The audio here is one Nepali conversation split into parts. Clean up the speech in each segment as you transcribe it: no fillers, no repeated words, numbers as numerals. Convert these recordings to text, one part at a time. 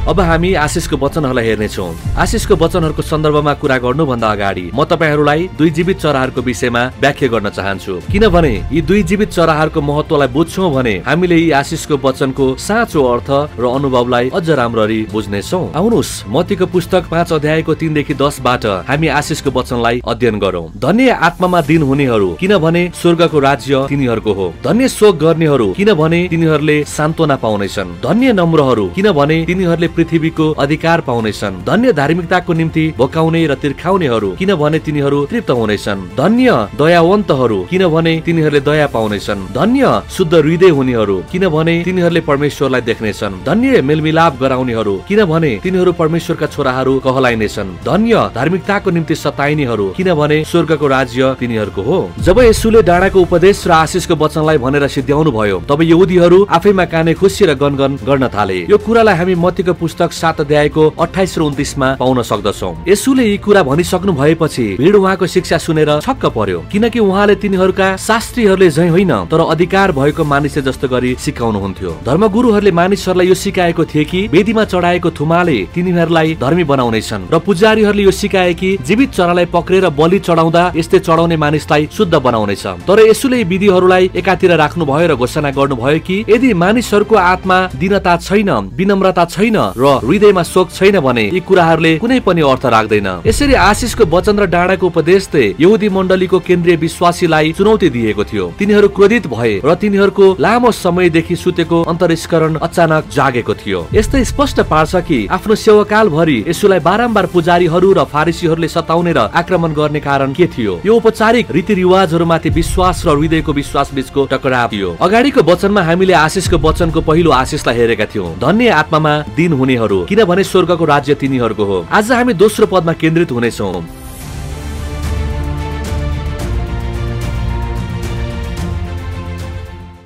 अब हामी आशिषको वचनहरूलाई हेर्नेछौँ। आशिषको वचनहरूको सन्दर्भमा कुरा गर्नुभन्दा अगाडि म तपाईहरूलाई दुई जीवित चराहरूको विषयमा व्याख्या गर्न चाहन्छु, किनभने यी दुई जीवित चराहरूको महत्वलाई बुझ्छौँ भने हामीले यी आशिषको वचनको साँचो अर्थ र अनुभवलाई अझ राम्ररी बुझ्नेछौँ। आउनुहोस् मत्तीको पुस्तक 5 अध्यायको 3 देखि 10 बाट हामी आशिषको वचनलाई अध्ययन गरौँ। धन्य आत्मामा दिन हुनेहरू, किनभने स्वर्गको राज्य तिनीहरूको हो। धन्य शोक गर्नेहरू, किनभने तिनीहरूले सान्त्वना पाउनेछन्। धन्य नम्रहरू, किनभने तिनीहरूले पृथ्वीको अधिकार पाउनेछन्। धन्य धार्मिकताको निम्ति भोकाउने र तिर्खाउनेहरू, किनभने तिनीहरू तृप्त हुनेछन्। धन्य दयावन्तहरू, किनभने तिनीहरूले दया पाउनेछन्। धन्य शुद्ध हृदय हुनेहरू, किनभने तिनीहरूले परमेश्वरलाई देख्नेछन्। धन्य मेलमिलाप गराउनेहरू, किनभने तिनीहरू परमेश्वरका छोराहरू कहलाइनेछन्। धन्य धार्मिकताको निम्ति सताइनेहरू, किनभने स्वर्गको राज्य तिनीहरूको हो। जब येशूले डाँडाको उपदेश र आशिषको वचनलाई भनेर सिद्ध्याउनु भयो, तब यहुदीहरू आफैमा काने खुसी र गनगन गर्न थाले। यो कुरालाई हामी मत्तीको पुस्तक 7 अध्यायको 28 र 29 मा पाउन सक्दछौँ। येशूले यी कुरा भनिसक्नु भएपछि भिड उहाँको शिक्षा सुनेर छक्क पर्यो, किनकि उहाँले तिनीहरूका शास्त्रीहरूले झैं होइन तर अधिकार भएको मानिसले जस्तो गरी सिकाउनुहुन्थ्यो। धर्मगुरुहरूले मानिसहरूलाई यो सिकाएको थिए कि वेदीमा चढाएको थुमाले तिनीहरूलाई धर्मी बनाउनेछन् र पुजारीहरूले यो सिकाए कि जीवित चरालाई पक्रेर बलि चढाउँदा यस्तै चढाउने मानिसलाई शुद्ध बनाउनेछ। तर येशूले यी विधिहरूलाई एकातिर राख्नु भयो र घोषणा गर्नुभयो कि यदि मानिसहरूको आत्मा दीनता छैन, विनम्रता छैन र हृदयमा शोक छैन भने यी कुराहरूले कुनै पनि अर्थ राख्दैन। यसरी आशिषको वचन र डाँडाको उपदेशले यहुदी मण्डलीको केन्द्रीय विश्वासीलाई चुनौती दिएको थियो। तिनीहरू क्रोधित भए र तिनीहरूको लामो समयदेखि सुतेको अन्तर्स्करण अचानक जागेको थियो। यस्तै स्पष्ट पार्छ कि आफ्नो सेवाकाल भरि येशूलाई बारम्बार पुजारीहरू र फारिसीहरूले सताउने र आक्रमण गर्ने कारण के थियो? यो औपचारिक रीतिरिवाजहरूमाथि विश्वास र हृदयको विश्वास बीचको टकराव थियो। अगाडिको वचनमा हामीले आशिषको वचनको पहिलो आशिषलाई हेरेका थियौं, धन्य आत्मामा दिन हुनेहरू, किनभने स्वर्गको राज्य तिनीहरूको हो। आज हामी दोस्रो पदमा केन्द्रित हुनेछौँ।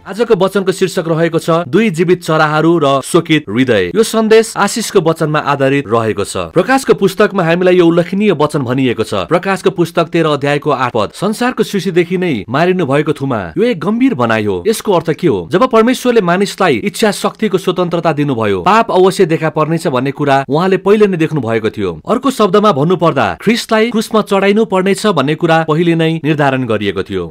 आजको वचनको शीर्षक रहेको छ दुई जीवित चराहरू र शोकित हृदय। यो सन्देश आशिषको वचनमा आधारित रहेको छ। प्रकाशको पुस्तकमा हामीलाई यो उल्लेखनीय वचन भनिएको छ। प्रकाशको पुस्तक 13 अध्यायको 8 पद, संसारको सृष्टिदेखि नै मारिनु भएको थुमा यो एक गम्भीर भनाइ हो। यसको अर्थ के हो? जब परमेश्वरले मानिसलाई इच्छा शक्तिको स्वतन्त्रता दिनुभयो, पाप अवश्य देखा पर्नेछ भन्ने कुरा उहाँले पहिले नै देख्नु भएको थियो। अर्को शब्दमा भन्नु पर्दा ख्रीष्टलाई क्रुसमा चढाइनु पर्नेछ भन्ने कुरा पहिले नै निर्धारण गरिएको थियो।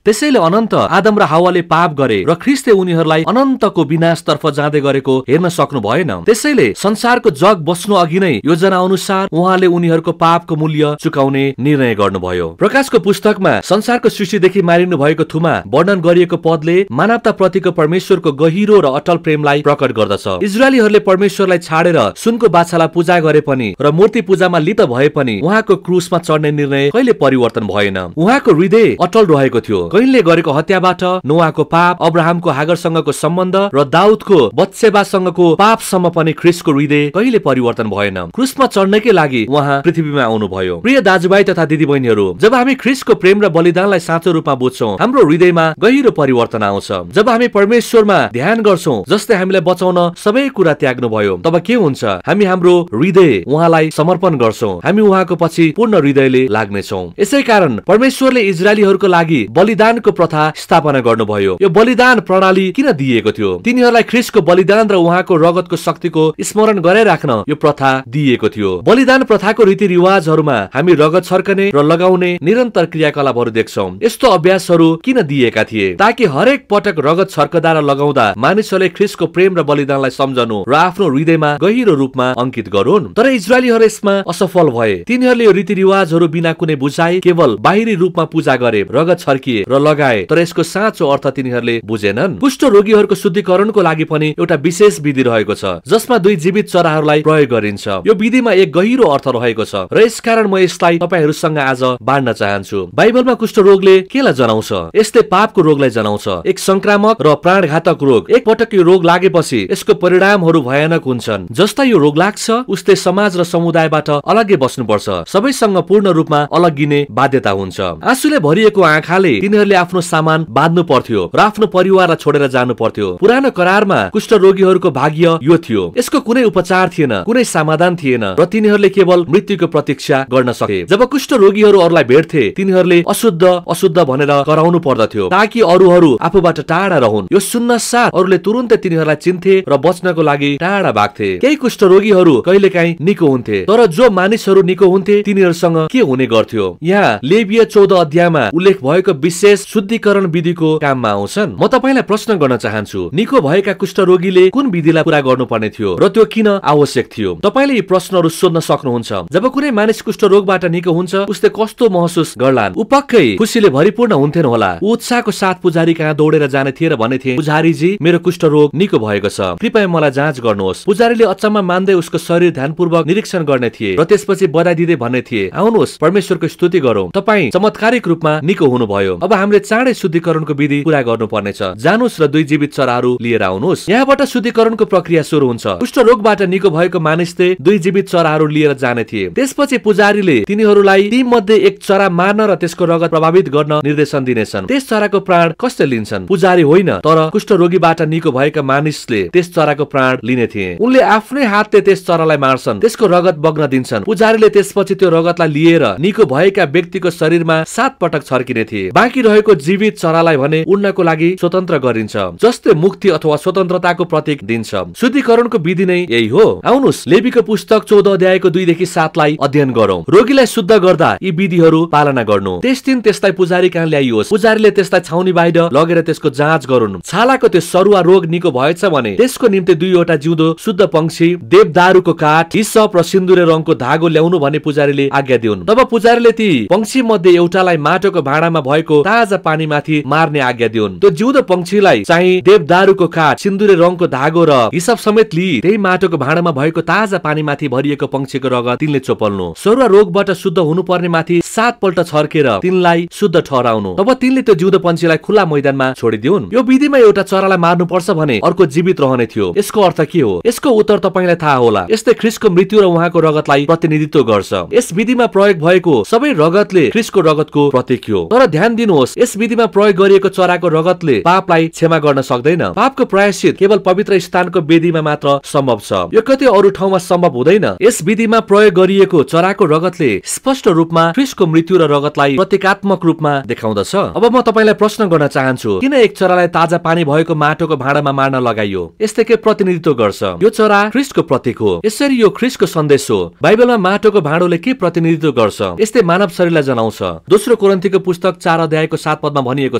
त्यसैले अनन्त आदम र हावाले पाप गरे र ख्रीष्टले उनीहरूलाई अनन्तको विनाशतर्फ जाँदै गरेको हेर्न सक्नु भएन। त्यसैले संसारको जग बस्नु अघि नै योजना अनुसार उहाँले उनीहरूको पापको मूल्य चुकाउने निर्णय गर्नुभयो। प्रकाशको पुस्तकमा संसारको सृष्टिदेखि मारिनु भएको थुमा वर्णन गरिएको पदले मानवता प्रतिको परमेश्वरको गहिरो र अटल प्रेमलाई प्रकट गर्दछ। इजरायलीहरूले परमेश्वरलाई छाडेर सुनको बाछालाई पूजा गरे पनि र मूर्ति पूजामा लिप्त भए पनि उहाँको क्रुसमा चढ्ने निर्णय कहिले परिवर्तन भएन। उहाँको हृदय अटल रहेको थियो। कैनले गरेको हत्याबाट नोआको पाप, अब्राहमको हागरसँगको सम्बन्ध र दाउदको बत्सेबासँगको पापसम्म पनि ख्रीष्टको हृदय कहिले परिवर्तन भएन। क्रुसमा चढ्नकै लागि उहाँ पृथ्वीमा आउनुभयो। प्रिय दाजुभाइ तथा दिदीबहिनीहरू, जब हामी ख्रीष्टको प्रेम र बलिदानलाई साँचो रूपमा बुझ्छौँ, हाम्रो हृदयमा गहिरो परिवर्तन आउँछ। जब हामी परमेश्वरमा ध्यान गर्छौँ जसले हामीलाई बचाउन सबै कुरा त्याग्नु भयो, तब के हुन्छ? हामी हाम्रो हृदय उहाँलाई समर्पण गर्छौँ। हामी उहाँको पछि पूर्ण हृदयले लाग्नेछौँ। यसैकारण परमेश्वरले इजरायलीहरूको लागि बलिदानको प्रथा स्थापना गर्नुभयो। यो बलिदान प्रणाली किन दिएको थियो? तिनीहरूलाई ख्रीष्टको बलिदान र उहाँको रगतको शक्तिको स्मरण गराइराख्न यो प्रथा दिएको थियो। बलिदान प्रथाको रीतिरिवाजहरूमा हामी रगत छर्कने र लगाउने निरन्तर क्रियाकलापहरू देख्छौँ। यस्तो अभ्यासहरू किन दिएका थिए? ताकि हरेक पटक रगत छर्कदा र लगाउँदा मानिसहरूले ख्रीष्टको प्रेम र बलिदानलाई सम्झनु र आफ्नो हृदयमा गहिरो रूपमा अंकित गरून्। तर इजरायलीहरू यसमा असफल भए। तिनीहरूले यो रीतिरिवाजहरू बिना कुनै बुझाइ केवल बाहिरी रूपमा पूजा गरे, रगत छर्किए र लगाए, तर यसको साँचो अर्थ तिनीहरूले बुझेनन्। कुष्ठ रोगीहरूको शुद्धिकरणको लागि पनि एउटा विशेष विधि रहेको छ जसमा दुई जीवित चराहरूलाई प्रयोग गरिन्छ। यो विधिमा एक गहिरो अर्थ रहेको छ र यसकारण म यसलाई तपाईहरुसँग आज बाँड्न चाहन्छु। बाइबलमा कुष्ठ रोगले केलाई जनाउँछ? यसले पापको रोगलाई जनाउँछ, एक संक्रामक र प्राणघातक रोग। एक पटक यो रोग लागेपछि यसको परिणामहरू भयानक हुन्छन्। जस्ता यो रोग लाग्छ उसले समाज र समुदायबाट अलग्गै बस्नुपर्छ, सबैसँग पूर्ण रूपमा अलग्गिने बाध्यता हुन्छ। आँसुले भरिएको आँखाले तिनीहरूले आफ्नो सामान बाँध्नु पर्थ्यो र आफ्नो परिवारलाई छोडेर जानु पर्थ्यो। पुरानो करारमा कुष्ठरोगीहरूको भाग्य यो थियो। यसको कुनै उपचार थिएन, कुनै समाधान थिएन र तिनीहरूले केवल मृत्युको प्रतीक्षा गर्न सके। जब कुष्ठरोगीहरू अरूलाई भेट्थे तिनीहरूले अशुद्ध अशुद्ध भनेर कराउनु पर्दथ्यो ताकि अरूहरू आफूबाट टाढा रहन्। यो सुन्न साथ अरूले तुरुन्तै तिनीहरूलाई चिन्थे र बच्नको लागि टाढा भाग्थे। केही कुष्ठरोगीहरू कहिलेकाहीँ निको हुन्थे, तर जो मानिसहरू निको हुन्थे तिनीहरूसँग के हुने गर्थ्यो? यहाँ लेवीय 14 अध्यायमा उल्लेख भएको विशेष शुद्धिकरण विधिको काममा आउँछन्। म तपाईलाई प्रश्न गर्न चाहन्छु, निको भएका कुष्ठरोगीले कुन विधिलाई पूरा गर्नुपर्ने थियो र त्यो किन आवश्यक थियो? तपाईले यी प्रश्नहरू सोध्न सक्नुहुन्छ। जब कुनै मानिस कुष्ठरोगबाट निको हुन्छ उसले कस्तो महसुस गर्लान्? ऊ पक्कै खुसीले भरिपूर्ण हुन्थेन होला। ऊ उत्साहको साथ पुजारी कहाँ दौडेर जाने थिए र भन्ने थिए, पुजारीजी मेरो कुष्ठरोग निको भएको छ, कृपया मलाई जाँच गर्नुहोस्। पुजारीले अचम्म मान्दै उसको शरीर ध्यानपूर्वक निरीक्षण गर्ने थिए र त्यसपछि बधाई दिँदै भन्ने थिए, आउनुहोस् परमेश्वरको स्तुति गरौँ, तपाईँ चमत्कारिक रूपमा निको हुनुभयो। अब हामीले चाँडै शुद्धिकरणको विधि पूरा गर्नुपर्नेछ। जानुस् र 2 जीवित चराहरू लिएर आउनुहोस्। यहाँबाट शुद्धिकरणको प्रक्रिया सुरु हुन्छ। कुष्ठरोगबाट निको भएको मानिसले 2 जीवित चराहरू लिएर जाने थिए। त्यसपछि पुजारीले तिनीहरूलाई ती मध्ये एक चरा मार्न र त्यसको रगत प्रभावित गर्न निर्देशन दिनेछन्। त्यस चराको प्राण कसले लिन्छन्? पुजारी होइन, तर कुष्ठरोगीबाट निको भएका मानिसले त्यस चराको प्राण लिने थिए। उनले आफ्नै हातले त्यस चरालाई मार्छन्, त्यसको रगत बग्न दिन्छन्। पुजारीले त्यसपछि त्यो रगतलाई लिएर निको भएका व्यक्तिको शरीरमा 7 पटक छर्किने थिए। बाँकी रहेको जीवित चरालाई भने उड्नको लागि स्वतन्त्र गरिन्छ, जसले मुक्ति अथवा स्वतन्त्रताको प्रतीक दिन्छ। शुद्धिकरणको विधि नै यही हो। आउनुहोस् लेवीको पुस्तक 14 अध्यायको 2 देखि 7 लाई अध्ययन गरौँ। रोगीलाई शुद्ध गर्दा यी विधिहरू पालना गर्नु। त्यस दिन त्यसलाई पुजारी कहाँ ल्याइयोस्। पुजारीले त्यसलाई छाउनी बाहिर लगेर त्यसको जाँच गरून्। छालाको त्यो सरुवा रोग निको भएछ भने त्यसको निम्ति 2 वटा जिउँदो शुद्ध पंक्षी, देवदारुको काठ, हिस्सप र सिन्दुरे रङको धागो ल्याउनु भन्ने पुजारीले आज्ञा दिउन्। तब पुजारीले ती पंक्षी मध्ये एउटालाई माटोको भाँडामा भएको ताजा पानीमाथि मार्ने आज्ञा दिउन्। त्यो जिउँदो पंक्षीलाई चाहिँ देवदारुको काठ, सिन्दुरे रङको धागो र हिसाब समेत लिई त्यही माटोको भाँडामा भएको ताजा पानीमाथि भरिएको पंक्षीको रगत तिनले चोपल्नु। सरुवा रोगबाट शुद्ध हुनुपर्ने माथि 7 पल्ट छर्केर तिनलाई शुद्ध ठहराउनु। तब तिनले त्यो जिउँदो पंक्षीलाई खुला मैदानमा छोडिदिउन्। यो विधिमा एउटा चरालाई मार्नु पर्छ भने अर्को जीवित रहने थियो। यसको अर्थ के हो? यसको उत्तर तपाईलाई थाहा होला। यसले ख्रीष्टको मृत्यु र उहाँको रगतलाई प्रतिनिधित्व गर्छ। यस विधिमा प्रयोग भएको सबै रगतले ख्रीष्टको रगतको प्रतीक हो। तर ध्यान दिनुहोस्, यस विधिमा प्रयोग गरिएको चराको रगतले पापलाई क्षमा गर्न सक्दैन। पापको प्रायश्चित केवल पवित्र स्थानको वेदीमा मात्र सम्भव छ। यो कतै अरू ठाउँमा सम्भव हुँदैन। यस विधिमा प्रयोग गरिएको चराको रगतले स्पष्ट रूपमा ख्रीष्टको मृत्यु र रगतलाई प्रतीकात्मक रूपमा देखाउँदछ। अब म तपाईलाई प्रश्न गर्न चाहन्छु, किन एक चरालाई ताजा पानी भएको माटोको भाँडामा मार्न लगाइयो? यसले के प्रतिनिधित्व गर्छ? यो चरा ख्रीष्टको प्रतीक हो। यसरी यो ख्रीष्टको सन्देश हो। बाइबलमा माटोको भाँडोले के प्रतिनिधित्व गर्छ? यसले मानव शरीरलाई जनाउँछ। दोस्रो कोरिन्थीको पुस्तक 4 अध्यायको 7 पदमा भनिएको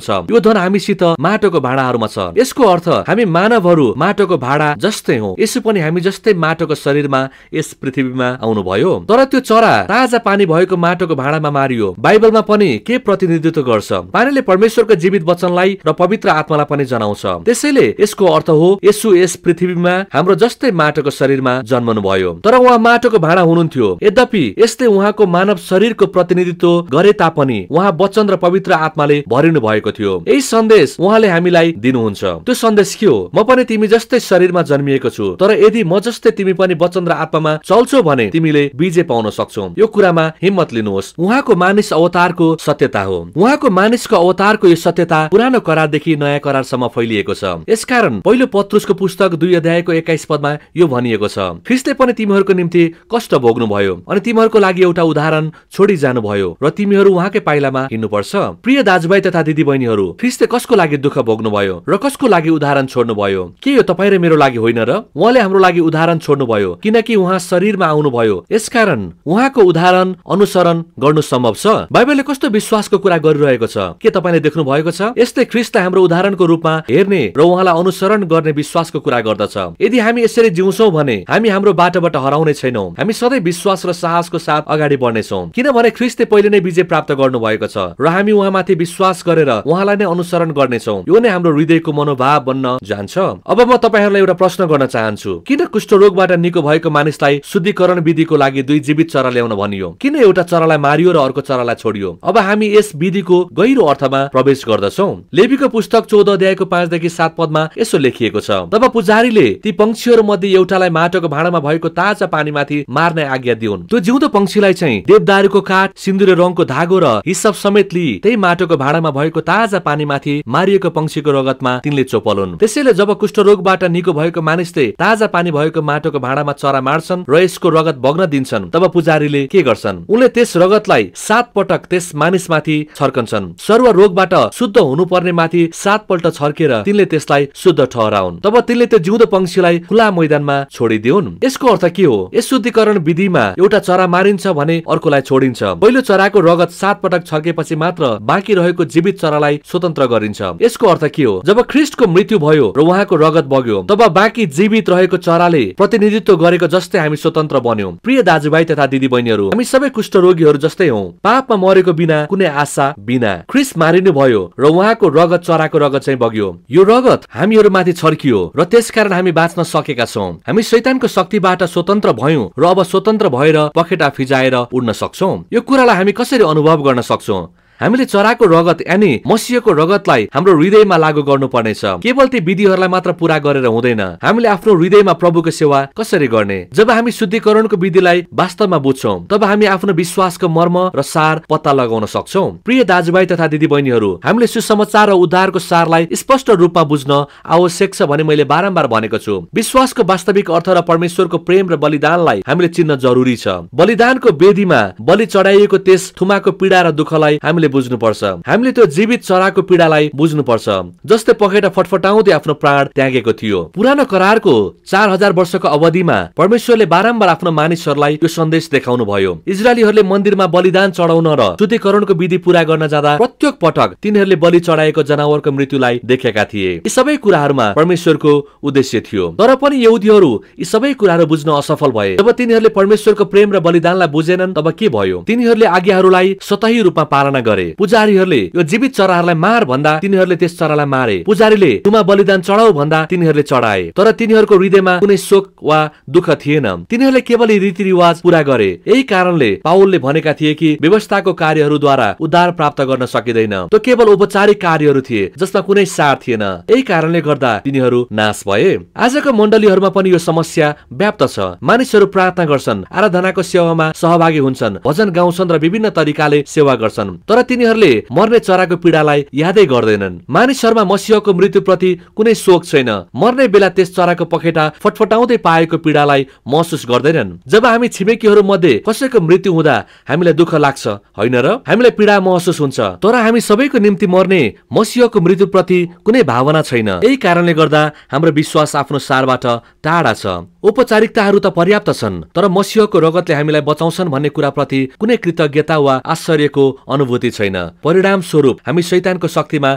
छ, यो धन हामीसित माटोको भाँडाहरूमा छ। यसको अर्थ हामी मानवहरू माटोको भाँडा जस्तै हौ। यसो पनि हामी जस्तै माटोको शरीरमा यस पृथ्वीमा आउनुभयो। तर त्यो चरा ताजा पानी भएको माटोको भाँडामा मारियो। बाइबलमा पनि के प्रतिनिधित्व गर्छ? पानीले परमेश्वरको जीवित वचनलाई र पवित्र आत्मालाई पनि जनाउँछ। त्यसैले यसको अर्थ हो येशू यस पृथ्वीमा हाम्रो जस्तै माटोको शरीरमा जन्मनु भयो। तर उहाँ माटोको भाँडा हुनुहुन्थ्यो। यद्यपि यसले उहाँको मानव शरीरको प्रतिनिधित्व गरे तापनि उहाँ वचन र पवित्र आत्माले भरिनु भएको थियो। यही सन्देश उहाँले हामीलाई दिनुहुन्छ। त्यो सन्देश के हो? म पनि तिमी जस्तै शरीरमा जन्मिएको छु, तर यदि म जस्तै तिमी पनि वचन र आत्मामा चल्छौ भने तिमीले विजय पाउन सक्छौ। यो कुरामा हिम्मत लिनुहोस्। उहाँको मानिस अवतारको सत्यता हो। उहाँको मानिसको अवतारको यो सत्यता पुरानो करारदेखि नयाँ करारसम्म फैलिएको छ। यसकारण पहिलो पत्रुसको पुस्तक 2 अध्यायको 21 पदमा यो भनिएको छ, ख्रीष्टले पनि तिमीहरूको निम्ति कष्ट भोग्नु भयो अनि तिमीहरूको लागि एउटा उदाहरण छोडी जानु भयो र तिमीहरू उहाँकै पाइलामा हिँड्नुपर्छ। प्रिय दाजुभाइ तथा दिदीबहिनीहरू, ख्रीष्टले कसको लागि दुःख भोग्नु भयो र कसको लागि उदाहरण छोड्नु भयो? के यो तपाईँ र मेरो लागि होइन र? उहाँले हाम्रो लागि उदाहरण छोड्नु भयो किनकि उहाँ शरीरमा आउनु भयो। यसकारण उहाँको उदाहरण अनुसरण गर्नु सम्भव छ। बाइबलले कस्तो विश्वासको कुरा गरिरहेको छ के तपाईले देख्नु भएको छ? यसले ख्रीष्टलाई हाम्रो उदाहरणको रूपमा हेर्ने र उहाँलाई अनुसरण गर्ने विश्वासको कुरा गर्दछ। यदि हामी यसरी जिउँछौँ भने हामी हाम्रो बाटोबाट हराउने छैनौँ। हामी सधैँ विश्वास र साहसको साथ अगाडि बढ्नेछौँ, किनभने ख्रीष्टले पहिले नै विजय प्राप्त गर्नु भएको छ र हामी उहाँमाथि विश्वास गरेर उहाँलाई नै अनुसरण गर्नेछौँ। यो नै हाम्रो हृदयको मनोभाव बन्न जान्छ। अब म तपाईहरुलाई एउटा प्रश्न गर्न चाहन्छु, किन कुष्ठरोगबाट निको भएको मानिसलाई शुद्धिकरण विधिको लागि 2 जीवित चरा ल्याउन भनियो? किन एउटा चरालाई मारियो र अर्को चरालाई छोडियो? अब हामी यस विधिको गहिरो अर्थमा प्रवेश गर्दछौं। लेवीको पुस्तक 14 अध्यायको 5 देखि 7 पदमा यसो लेखिएको छ, तब पुजारीले ती पंक्षीहरू मध्ये एउटालाई माटोको भाँडामा भएको ताजा पानीमाथि मार्ने आज्ञा दिउन्। त्यो जिउँदो पंक्षीलाई चाहिँ देवदारुको काठ, सिन्दुरे रङको धागो र हिस्सप समेत लिई त्यही माटोको माटोको भाँडामा भएको ताजा पानीमाथि मारिएको पंक्षीको रगतमा तिनले चोपलुन्। त्यसैले जब कुष्ठरोगबाट निको भएको मानिसले ताजा पानी भएको माटोको भाँडामा चरा मार्छन् र यसको रगत बग्न दिन्छन्, तब पुजारीले के गर्छन्? उनले त्यस रगतलाई 7 पटक त्यस मानिसमाथि छर्कन्छन्। सर्व रोगबाट शुद्ध हुनुपर्ने माथि 7 पल्ट छर्केर तिनले त्यसलाई शुद्ध ठहराउन्। तब तिनले त्यो जिउँदो पंक्षीलाई खुला मैदानमा छोडिदिउन्। यसको अर्थ के हो? यस शुद्धिकरण विधिमा एउटा चरा मारिन्छ भने अर्कोलाई छोडिन्छ। पहिलो चराको रगत 7 पटक छर्केपछि मात्र बाँकी रहेको जीवित चरालाई स्वतन्त्र गरिन्छ। यसको अर्थ के हो? जब ख्रीष्टको मृत्यु भयो र उहाँको रगत बग्यो, तब बाँकी जीवित रहेको चराले प्रतिनिधित्व गरेको जस्तै हामी स्वतन्त्र बन्यौं। प्रिय दाजुभाइ तथा दिदी बहिनीहरू, हामी सबै कुष्ठरोगीहरू जस्तै हौं, पापमा मरेको बिना कुनै आशा बिना। ख्रीष्ट मारिनु भयो र उहाँको रगत चराको रगत चाहिँ बग्यो। यो रगत हामीहरूमाथि छर्कियो र त्यसकारण हामी बाँच्न सकेका छौं। हामी शैतानको शक्तिबाट स्वतन्त्र भयौं र अब स्वतन्त्र भएर पखेटा फिजाएर उड्न सक्छौं। यो कुरालाई हामी कसरी अनुभव गर्न सक्छौं? हामीले चराको रगत यानी मसीहको रगतलाई हाम्रो हृदयमा लागू गर्नु पर्नेछ। केवल ती विधिहरूलाई मात्र पूरा गरेर हुँदैन। हामीले आफ्नो हृदयमा प्रभुको सेवा कसरी गर्ने? जब हामी शुद्धिकरणको विधिलाई वास्तवमा बुझ्छौं, तब हामी आफ्नो विश्वासको मर्म र सार पत्ता लगाउन सक्छौं। प्रिय दाजुभाइ तथा दिदी बहिनीहरू, हामीले सुसमाचार र उद्धारको सारलाई स्पष्ट रूपमा बुझ्न आवश्यक छ भने मैले बारम्बार भनेको छु। विश्वासको वास्तविक अर्थ र परमेश्वरको प्रेम र बलिदानलाई हामीले चिन्न जरुरी छ। बलिदानको वेदीमा बलि चढाइएको त्यस थुमाको पीडा र दुःखलाई हामीले बुझ्नुपर्छ। हामीले त्यो जीवित चराको पीडालाई बुझ्नुपर्छ जसले पखेटा फटफटाउँदै आफ्नो प्राण त्यागेको थियो। पुरानो करारको 4000 वर्षको अवधिमा परमेश्वरले बारम्बार आफ्नो मानिसहरूलाई यो सन्देश देखाउनु भयो। इजरायलीहरूले मन्दिरमा बलिदान चढाउन र शुद्धिकरणको विधि पूरा गर्न जाँदा प्रत्येक पटक तिनीहरूले बलि चढाएको जनावरको मृत्युलाई देखेका थिए। यी सबै कुराहरूमा परमेश्वरको उद्देश्य थियो। तर पनि यहुदीहरू यी सबै कुराहरू बुझ्न असफल भए। जब तिनीहरूले परमेश्वरको प्रेम र बलिदानलाई बुझेनन्, तब के भयो? तिनीहरूले आज्ञाहरूलाई सतही रूपमा पालना गरे। पुजारीहरूले यो जीवित चराहरूलाई मार भन्दा तिनीहरूले त्यस चरालाई मारे। पुजारीले तुमा बलिदान चढाऊ भन्दा तिनीहरूले चढाए। तर तिनीहरूको हृदयमा कुनै शोक वा दुःख थिएन। तिनीहरूले केवल रीतिरिवाज पूरा गरे। यही कारणले पाउलले भनेका थिए कि व्यवस्थाको कार्यहरूद्वारा उद्धार प्राप्त गर्न सकिँदैन। त्यो केवल औपचारिक कार्यहरू थिए जसमा कुनै सार थिएन। यही कारणले गर्दा तिनीहरू नाश भए। आजको मण्डलीहरूमा पनि यो समस्या व्याप्त छ। मानिसहरू प्रार्थना गर्छन्, आराधनाको सेवामा सहभागी हुन्छन्, भजन गाउँछन् र विभिन्न तरिकाले सेवा गर्छन्, तर तिनीहरूले मर्ने चराको पीडालाई यादै गर्दैनन्। मानिसहरूमा मसीहको मृत्युप्रति कुनै शोक छैन। मर्ने बेला त्यस चराको पखेटा फटफटाउँदै पाएको पीडालाई महसुस गर्दैनन्। जब हामी छिमेकीहरू मध्ये कसैको मृत्यु हुँदा हामीलाई दुःख लाग्छ, होइन र? हामीलाई पीडा महसुस हुन्छ। तर हामी सबैको निम्ति मर्ने मसीहको मृत्युप्रति कुनै भावना छैन। यही कारणले गर्दा हाम्रो विश्वास आफ्नो सारबाट टाढा छ। औपचारिकताहरू त पर्याप्त छन्, तर मसीहको रगतले हामीलाई बचाउँछन् भन्ने कुराप्रति कुनै कृतज्ञता वा आश्चर्यको अनुभूति छैन। परिणाम स्वरूप हामी शैतानको शक्तिमा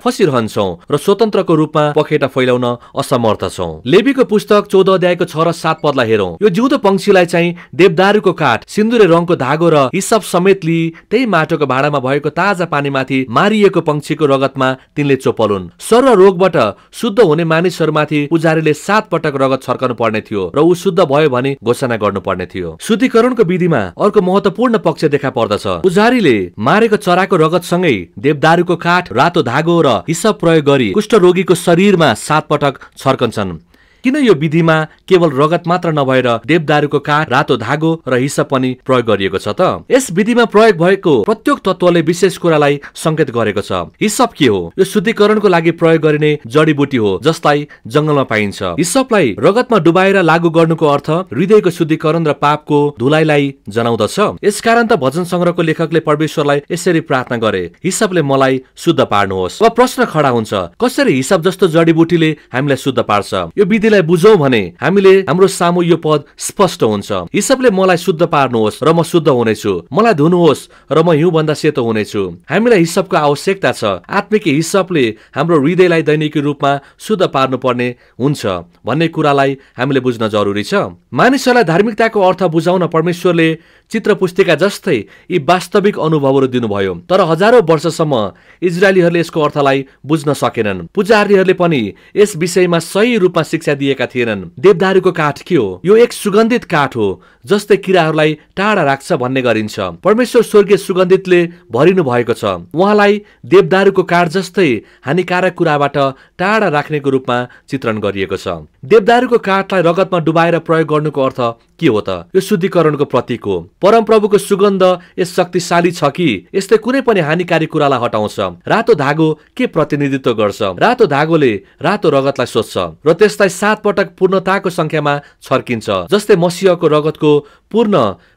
फसिरहन्छौं र स्वतन्त्रको रूपमा पखेटा फैलाउन असमर्थ छौं। लेवीको पुस्तक 14 अध्यायको 6 र 7 पदलाई हेरौं। यो जिउँदो पंक्षीलाई चाहिँ देवदारुको काठ, सिन्दुरे रङको धागो र हिस्सप समेत लिई त्यही माटोको भाँडामा भएको ताजा पानीमाथि मारिएको पंक्षीको रगतमा तिनले चोपलुन्। सर्व रोगबाट शुद्ध हुने मानिसहरूमाथि पुजारीले 7 पटक रगत छर्कनु पर्ने थियो र ऊ शुद्ध भयो भनी घोषणा गर्नुपर्ने थियो। शुद्धिकरणको विधिमा अर्को महत्वपूर्ण पक्ष देखा पर्दछ। पुजारीले मारेको चराको रगतसँगै देवदारुको काठ, रातो धागो र हिस्सप प्रयोग गरी कुष्ठरोगीको शरीरमा 7 पटक छर्कन्छन्। किन यो विधिमा केवल रगत मात्र नभएर देवदारुको काठ, रातो धागो र हिस्सप पनि प्रयोग गरिएको छ त? यस विधिमा प्रयोग भएको प्रत्येक तत्वले विशेष कुरालाई संकेत गरेको छ। हिस्सप के हो? यो शुद्धिकरणको लागि प्रयोग गरिने जडीबुटी हो जसलाई जंगलमा पाइन्छ। हिस्सपलाई रगतमा डुबाएर लागू गर्नुको अर्थ हृदयको शुद्धिकरण र पापको धुलाइलाई जनाउँदछ। यसकारण त भजन संग्रहको लेखकले परमेश्वरलाई यसरी प्रार्थना गरे, हिस्सपले मलाई शुद्ध पार्नुहोस्। अब प्रश्न खडा हुन्छ, कसरी हिस्सप जस्तो जडीबुटीले हामीलाई शुद्ध पार्छ? यो विधिलाई बुझौं भने हामीले हाम्रो सामु यो पद स्पष्ट हुन्छ। हिस्सपले मलाई शुद्ध पार्नुहोस् र म शुद्ध हुनेछु, मलाई धुनुहोस् र म हिउँ भन्दा सेतो हुनेछु। हामीलाई हिस्सपको आवश्यकता छ। आत्मिक हिस्सपले हाम्रो हृदयलाई दैनिकी रूपमा शुद्ध पार्नुपर्ने हुन्छ भन्ने कुरालाई हामीले बुझ्न जरुरी छ। मानिसहरूलाई धार्मिकताको अर्थ बुझाउन परमेश्वरले चित्र पुस्तिका जस्तै यी वास्तविक अनुभवहरू दिनुभयो। तर हजारौं वर्षसम्म इजरायलीहरूले यसको अर्थलाई बुझ्न सकेनन्। पुजारीहरूले पनि यस विषयमा सही रूपमा शिक्षा दिएका थिएनन्। देवदारुको काठ के हो? यो एक सुगन्धित काठ हो जसले किराहरूलाई टाढा राख्छ भन्ने गरिन्छ। परमेश्वर स्वर्गीय सुगन्धितले भरिनु भएको छ। उहाँलाई देवदारुको काठ जस्तै हानिकारक कुराबाट टाढा राख्नेको रूपमा चित्रण गरिएको छ। देवदारुको काठलाई रगतमा डुबाएर प्रयोग गर्नुको अर्थ के हो त? यो शुद्धिकरणको प्रतीक हो। परमप्रभुको सुगन्ध यस शक्तिशाली छ कि यसले कुनै पनि हानिकारी कुरालाई हटाउँछ। रातो धागो के प्रतिनिधित्व गर्छ? रातो धागोले रातो रगतलाई सोध्छ र त्यसलाई 7 पटक पूर्णताको संख्यामा छर्किन्छ, जसले मसीहको रगतको पूर्ण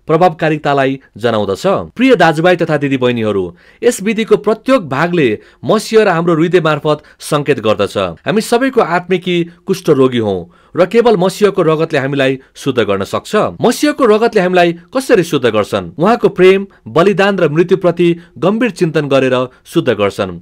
प्रभावकारितालाई जनाउँदछ। प्रिय दाजुभाइ तथा दिदीबहिनीहरू, यस विधिको प्रत्येक भागले मसीह र हाम्रो हृदय मार्फत संकेत गर्दछ हामी सबैको आत्मिकी कुष्ठरोगी हौं र केवल मसीहको रगतले हामीलाई शुद्ध गर्न सक्छ। मसीहको रगतले हामीलाई कसरी शुद्ध गर्छन्? उहाँको प्रेम, बलिदान र मृत्युप्रति गम्भीर चिन्तन गरेर शुद्ध गर्छन्।